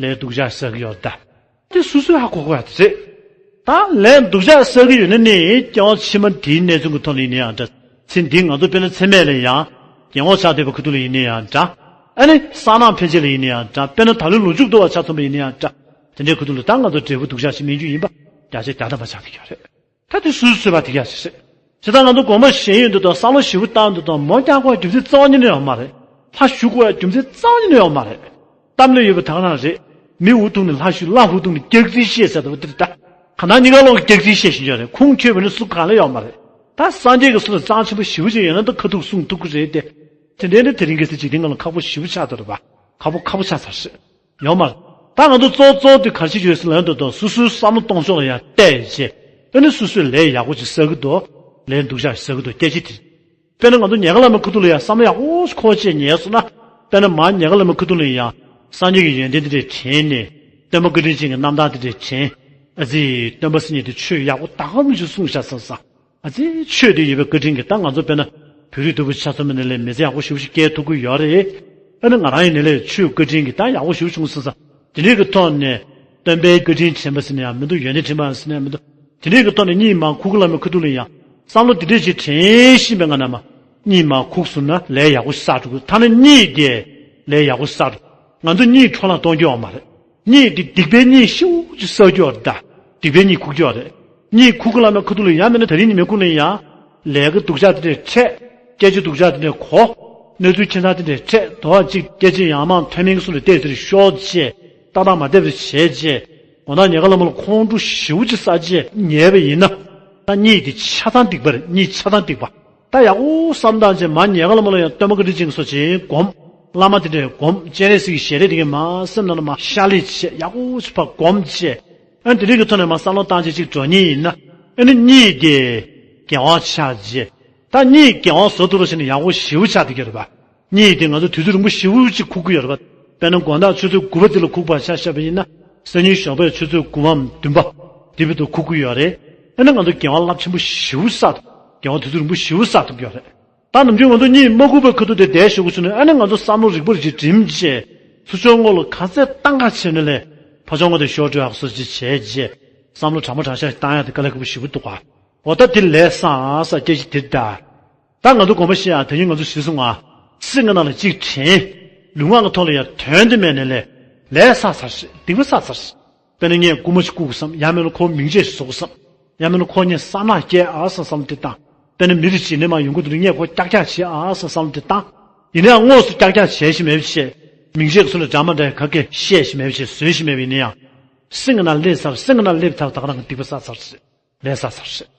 ལས་སྡུག་ཅག་བསགས་ཀྱི་ཡོད་ད། དེ་སོ་སོས་ཧ་གོ་དགོས་ཡ་དེ་རེད། ད་ལས་སྡུག་ཅག་བསགས་ཀྱི་ཡོད་ན་ནི་སྐྱེ་བ་ཕྱི་མ་དེའི་གནས་ཚུལ་གྱི་ཐོག་ནས་ཡིན་ན་ཡང་འདྲ། ཚེ་འདིའི་ང་ཚོ་དཔེར་ན་ཚེ་སྨད་ལ་ཡང་རྒྱལ་བ་ཆགས་བསྡད་པའི་ཁ་ཐུག་ལ་ཡིན་ན་ཡང་འདྲ། ཨ་ནི་གསང་སྔགས་འཕེན་བྱེད་ལ་ཡིན་ན་ཡང་འདྲ། དཔེར་ན་ད་ལོའི་ལོ་མཇུག་བསྡུ་བ་ཆ་མཚོན་པ་ཡིན་ན་ཡང་འདྲ། དེ་འདྲའི་ཁ་ཐུག་ལ་ད་ང་ཚོ་འབྲས་བུ་སྡུག་ཅག་ཞིག་སྨིན་རྒྱུ་ཡིན་པ་བརྒྱ་ཆ་བརྒྱ་ཐམ་པ་ཆགས་བསྡད་ཀྱི་ཡོད་རེད། ད་དེ་སུས་གསོས་པ་དེ་ག་ཞིག་རེད། ཇི་ལྟར་ང་ཚོ་དགོངས་པ་བཞེས་ཡོང་དུས་དང་བསམ་བློ་ཞིབ་པོ་བཏང་དུས་དང་མོ་རྒྱག་དགོས་རྒྱུ་མཚན་རྩ་བ་ཉིད་ནས་ཡོད་མ་རེད། ལྷ་ཞུ་དགོས་རྒྱུ་མཚན་རྩ་བ་ཉིད་ནས་ཡོད་མ་རེད། གཏམ་ལ་ཡོད་པ་ད་ག་རང་རེད། མི་འུ་ཐུག་ནས་ལྷ་ཞུ། ལྷ་འུ་ཐུག་ནས་སྐྱག་རྫུན་བཤད་ཟེར་དུས་དེ་ད། ག་ན་གཉིས་ཀ་ལོག་གི་སྐྱག་རྫུན་བཤད་བཞིན་ཡོད་རེད། ཁུངས་འཁྱོལ་བ་ནི་སུ་གང་ལ་ཡོད་མ་རེད། ད་སངས་རྒྱས་ཀྱི་གསུང་ལ་རྩ་ཆེན་པོ་ཞེ་པོ་ཅིག་ཡོད་ན་ད་ཁ་ཐུག་གསུང་ཐུབ་ཀྱི་རེད་དེ། དེ་འདྲའི་ནི་དེ་རིང་གི་ཚེ་འཇིག་རྟེན་ཁམས་ལ་ཁག་པོ་ཞེ་པོ་ཆགས་འདུག་རེད་པ། ཁག་པོ་ཁག་པོ་ཆགས་ཚར་རེད། ཡོད་མ་རེད། ད་ང་ཚོ་གཙོ་གཙོ་དེ་ག་རེ་བྱེད་ཀྱི་ཡོད་ཟེར་ན་ཡོད་འདུག་དང་སོ་སོའི་བསམ་བློ་གཏོང་ཕྱོགས་ལ་ཡང་བལྟས་བྱས། ཨ་ནི་སོ་སོས་ལས་ཡག་པོ་ཅིག་བསགས་ཀྱི་འདུག་ལས་སྡུག་ཅག་ཅིག་བསགས་ཀྱི་འདུག་སྐད་ཆ་དེ། དཔེར་ན་ང་ཚོ་ཉལ་ཁ་ལ་མའི་ཁ་ཐུག་ལ་ཡང་བསམ་བློ་ཡག་པོ་ཞིག་འཁོར་བྱས་ཉལ་སོང་ན། དཔེར་ན་མར་ཉལ་ཁ་ལ་མའི་ཁ་ཐུག་ལ་ཡང་སངས་རྒྱས་ཀྱི་ཡོན་ཏན་དེ་འདྲས་དྲན་ནས། སྟོན་པ་བཀའ་དྲིན་ཅན་གྱི་རྣམ་ཐར་དེ་འདྲས་དྲན། ཨ་ཙི། སྟོན་པ་སངས་རྒྱས་དེ་ཆོས་ཡག་པོ་ད་ག་མི་ཞིག་གསུངས་ཤག་བསམ་བསམ། ཨ་ཙི། ཆོས་དེ་ཡོད་པའི་བཀའ་དྲིན་གྱིས་ད་ང་ཚོ་དཔེར་ན་བོད་རིགས་ལྟ་བུ་ཆ་ཚང་མའི་ནང་ལས་མི་ཚེ་ཡག་པོ་ཞེ་པོ་ཞིག་སྐྱེལ་ཐུབ་ཀྱི་ཡོད་རེད། ཨ་ནི་ང་རང་ཡི་ནང་ལས་ཆོས་བཀའ་དྲིན་གྱིས་ད་ཡག་པོ་ཞེ་པོ་བྱུང་སོང་ཟེར། དེ་འདྲའི་གི་ཐོག་ནས་སྟོན་པའི་བཀའ་དྲིན་དྲན་པ་ཟེར་ན་ཡང་མི་འདུག་ཡོན་ཏན་དྲན་པ་ཟེར་ན་ཡང་མི་འདུག་དེ་འདྲའི་གི་ཐོག་ནས་གཉིད་མ་ཁུག་གི་ལ་མའི་ཁ་ཐུག་ལ་ཡང་བསམ་བློ་དེ་འདྲས་ཞིག་དྲན་བཞིན་པའི་ང་རང་མ། གཉིད་མ་ཁུག་སོང་ན་ལས་ཡག་པོ་ཞིག་བསགས་འགྲོ་གི། ཐ་ན་གཉིད་དེ་ལས་ཡག་པོ་ཞིག་བསགས་འགྲོ། ང་ཚོ་གཉིད་འཕྲོ་བརླག་གཏོང་རྒྱུ་ཡོད་མ་རེད། གཉིད་འདི་སྡིག་པའི་གཉིད་ཞེ་པོ་ཅིག་བསགས་རྒྱུ་ཡོད་རེད་ད། སྡིག་པའི་གཉིད་ཁུག་རྒྱུ་ཡོད་རེད། གཉིད་ཁུག་གི་ལ་མའི་ཁ་ཐུག་ལ་ཡང་མིན་ན་དེ་རིང་ཉི་མའི་ཁུག་ན་ཡང་། ལས་ཀ་སྡུག་ཅག་དེ་འདྲས་འཕྲད། སྐད་ཆ་སྡུག་ཅག་དེ་འདྲས་གོ། གནས་ཚུལ་ཁྱད་མཚར་དེ་འདྲས་འཕྲད། དོ་བ་གཅིག་སྐད་ཆ་ཡང་མང་ཐོན་མིན་གྱི་སུ་ལ་བལྟས་དེར་ཤོར་བྱས། ཏག་ཏག་མ་བསྡད་པར་བྱས་བྱས། དགོང་དག་ཉལ་ཁ་ལ་མ་ལ་ཁོང་ཁྲོ་ཞེ་པོ་ཅིག་ཟ་བྱས་ཉལ་བ་ཡིན་ན། ད་གཉིད་དེ་ཆ་ཚང་སྡིག་པ་རེད། གཉིད་ཆ་ཚང་སྡིག་པ། ད་ཡག་པོ་བསམ་བཏང་བྱས་མར་ཉལ་ཁ་ལ་མ་ལ་ཡང་སྟོན་པ་བཀའ་དྲིན་ཅན་གྱི་སོགས་ཅིག་སྒོམ། བླ་མ་དེ་འདྲས་སྒོམ། སྤྱན་རས་གཟིགས་ཀྱི་ཞལ་རས་དེ་གས་མར་སེམས་ནང་ལ་མར་ཤར་ལེ་བྱས། ཡག་པོ་ཞིག་ཕར་སྒོམ་བྱས། ཨ་ནི་དེ་འདྲའི་གི་ཐོག་ནས་མར་བསམ་བློ་བཏང་བྱས་ཅིག་འགྲོ་ཉེན་ཡིན་ན། ཨ་ནི་གཉིད་དེ་རྒྱལ་བ་ཆགས་བྱས། ད་གཉིད་རྒྱལ་བ་བཟོ་ཐུབ་པ་བྱས་ན་ཡག་པོ་ཞེ་པོ་ཆགས་བསྡད་ཀྱི་རེད་པ། གཉིད་དེ་ང་ཚོ་དུས་ཚོད་རིང་པོ་ཞེ་པོ་ཅིག་ཁུག་གི་ཡོད་རེད་པ། དཔེར་ན་དགོང་དག་ཆུ་ཚོད་དགུ་པ་དེ་ལ་ཁུག་པ་ཆ་བཞག་པ་ཡིན་ན། སང་ཉིན་ཞོགས་པའི་ཆུ་ཚོད་དགུ་པའམ་བདུན་པ་དེ་བར་དུ་ཁུག་གི་ཡོད་རེད། ཨ་ནི་ང་ཚོ་རྒྱལ་བ་རླབས་ཆེན་པོ་ཞེ་པོ་བསགས་ཐུབ། རྒྱལ་བ་དུས་ཚོད་རིང་པོ་ཞེ་པོ་བསགས་ཐུབ་ཀྱི་ཡོད་རེད། ད་ནམ་རྒྱུན་ང་ཚོ་གཉིད་མ་ཁུག་པའི་ཁ་ཐུག་དེ་བསྡད་ཞོག་གི་བྱུང་ན། ཨ་ནི་ང་ཚོ་བསམ་བློ་རིག་པ་རིག་བྱེད་འགྲིམ་བྱས། ཚུར་ཕྱོགས་སྔོན་ལ་ག་ཚད་བཏང་ག་བྱས་ན་ལས་ཕར་ཕྱོགས་སྔོན་དེ་ཤོར་འགྲོ་ཡག་བཟོ་ཅིག་བྱས་རྗེས། བསམ་བློ་དྲང་མོ་དྲང་བཞག་ཞིག་བཏང་ཡག་དེ་དཀའ་ལས་ཁག་པོ་ཞེ་པོ་འདུག་ག་འོ་ད་དེ་ལས་སང་ས་སྐད་ཆ་དེ་ད། ད་ང་ཚོ་དགོངས་པ་བཞེས་ཡག་དེ་ཉིད་ང་ཚོ་གཞི་བཟུང་བ། སེམས་ཀྱི་ནང་ལ་གཅིག་དྲན། ལུས་ངག་གི་ཐོག་ལ་ཡང་དོན་དེ་མེད་ནས་ལས། ལས་བསགས་ཚར་ཤག་སྡིག་པ་བསགས་ཚར་ཤག་དཔེར་ན་ངས་རྐུན་མ་ཞིག་རྐུ་དགོས་བསམ། ཡང་མིན་ན་ཁོ་མིང་ཆད་ཞིག་བཟོ་དགོས་བསམ། ཡང་མིན་ན་ཁོ་ངས་གསང་ནག་བཀལ་ཨ་བསམ་བསམ་བློ་དེ་བཏང་། དཔེར་ན་མི་རེ་ཅིག་ནས་མར་ཡོང་གི་འདུག་ངས་ཁོ་ཀྱག་ཀྱག་བྱེད་ཨ་བསམ་བསམ་བློ་དེ་བཏང་། ཡིན་ན་ཡང་དངོས་སུ་ཀྱག་ཀྱག་བྱས་ཤིག་མེད་པ་བྱས། མིང་ཆད་ཀྱི་སུ་ལ་འདྲ་མ་འདྲ་ག་གེ་བཤད་ཤིག་མེད་པ་བྱས། བཟོས་ཤིག་མེད་པ་ཡིན་ན་ཡང་། སེམས་ཀྱི་ནང་སླེབས་ཚར། སེམས་ཀྱི་ནང་སླེབས་ཐག་ད་ག་རང་གི་སྡིག་པ་བསགས་ཚར་ཤག་ལས་བསགས་ཚར་ཤག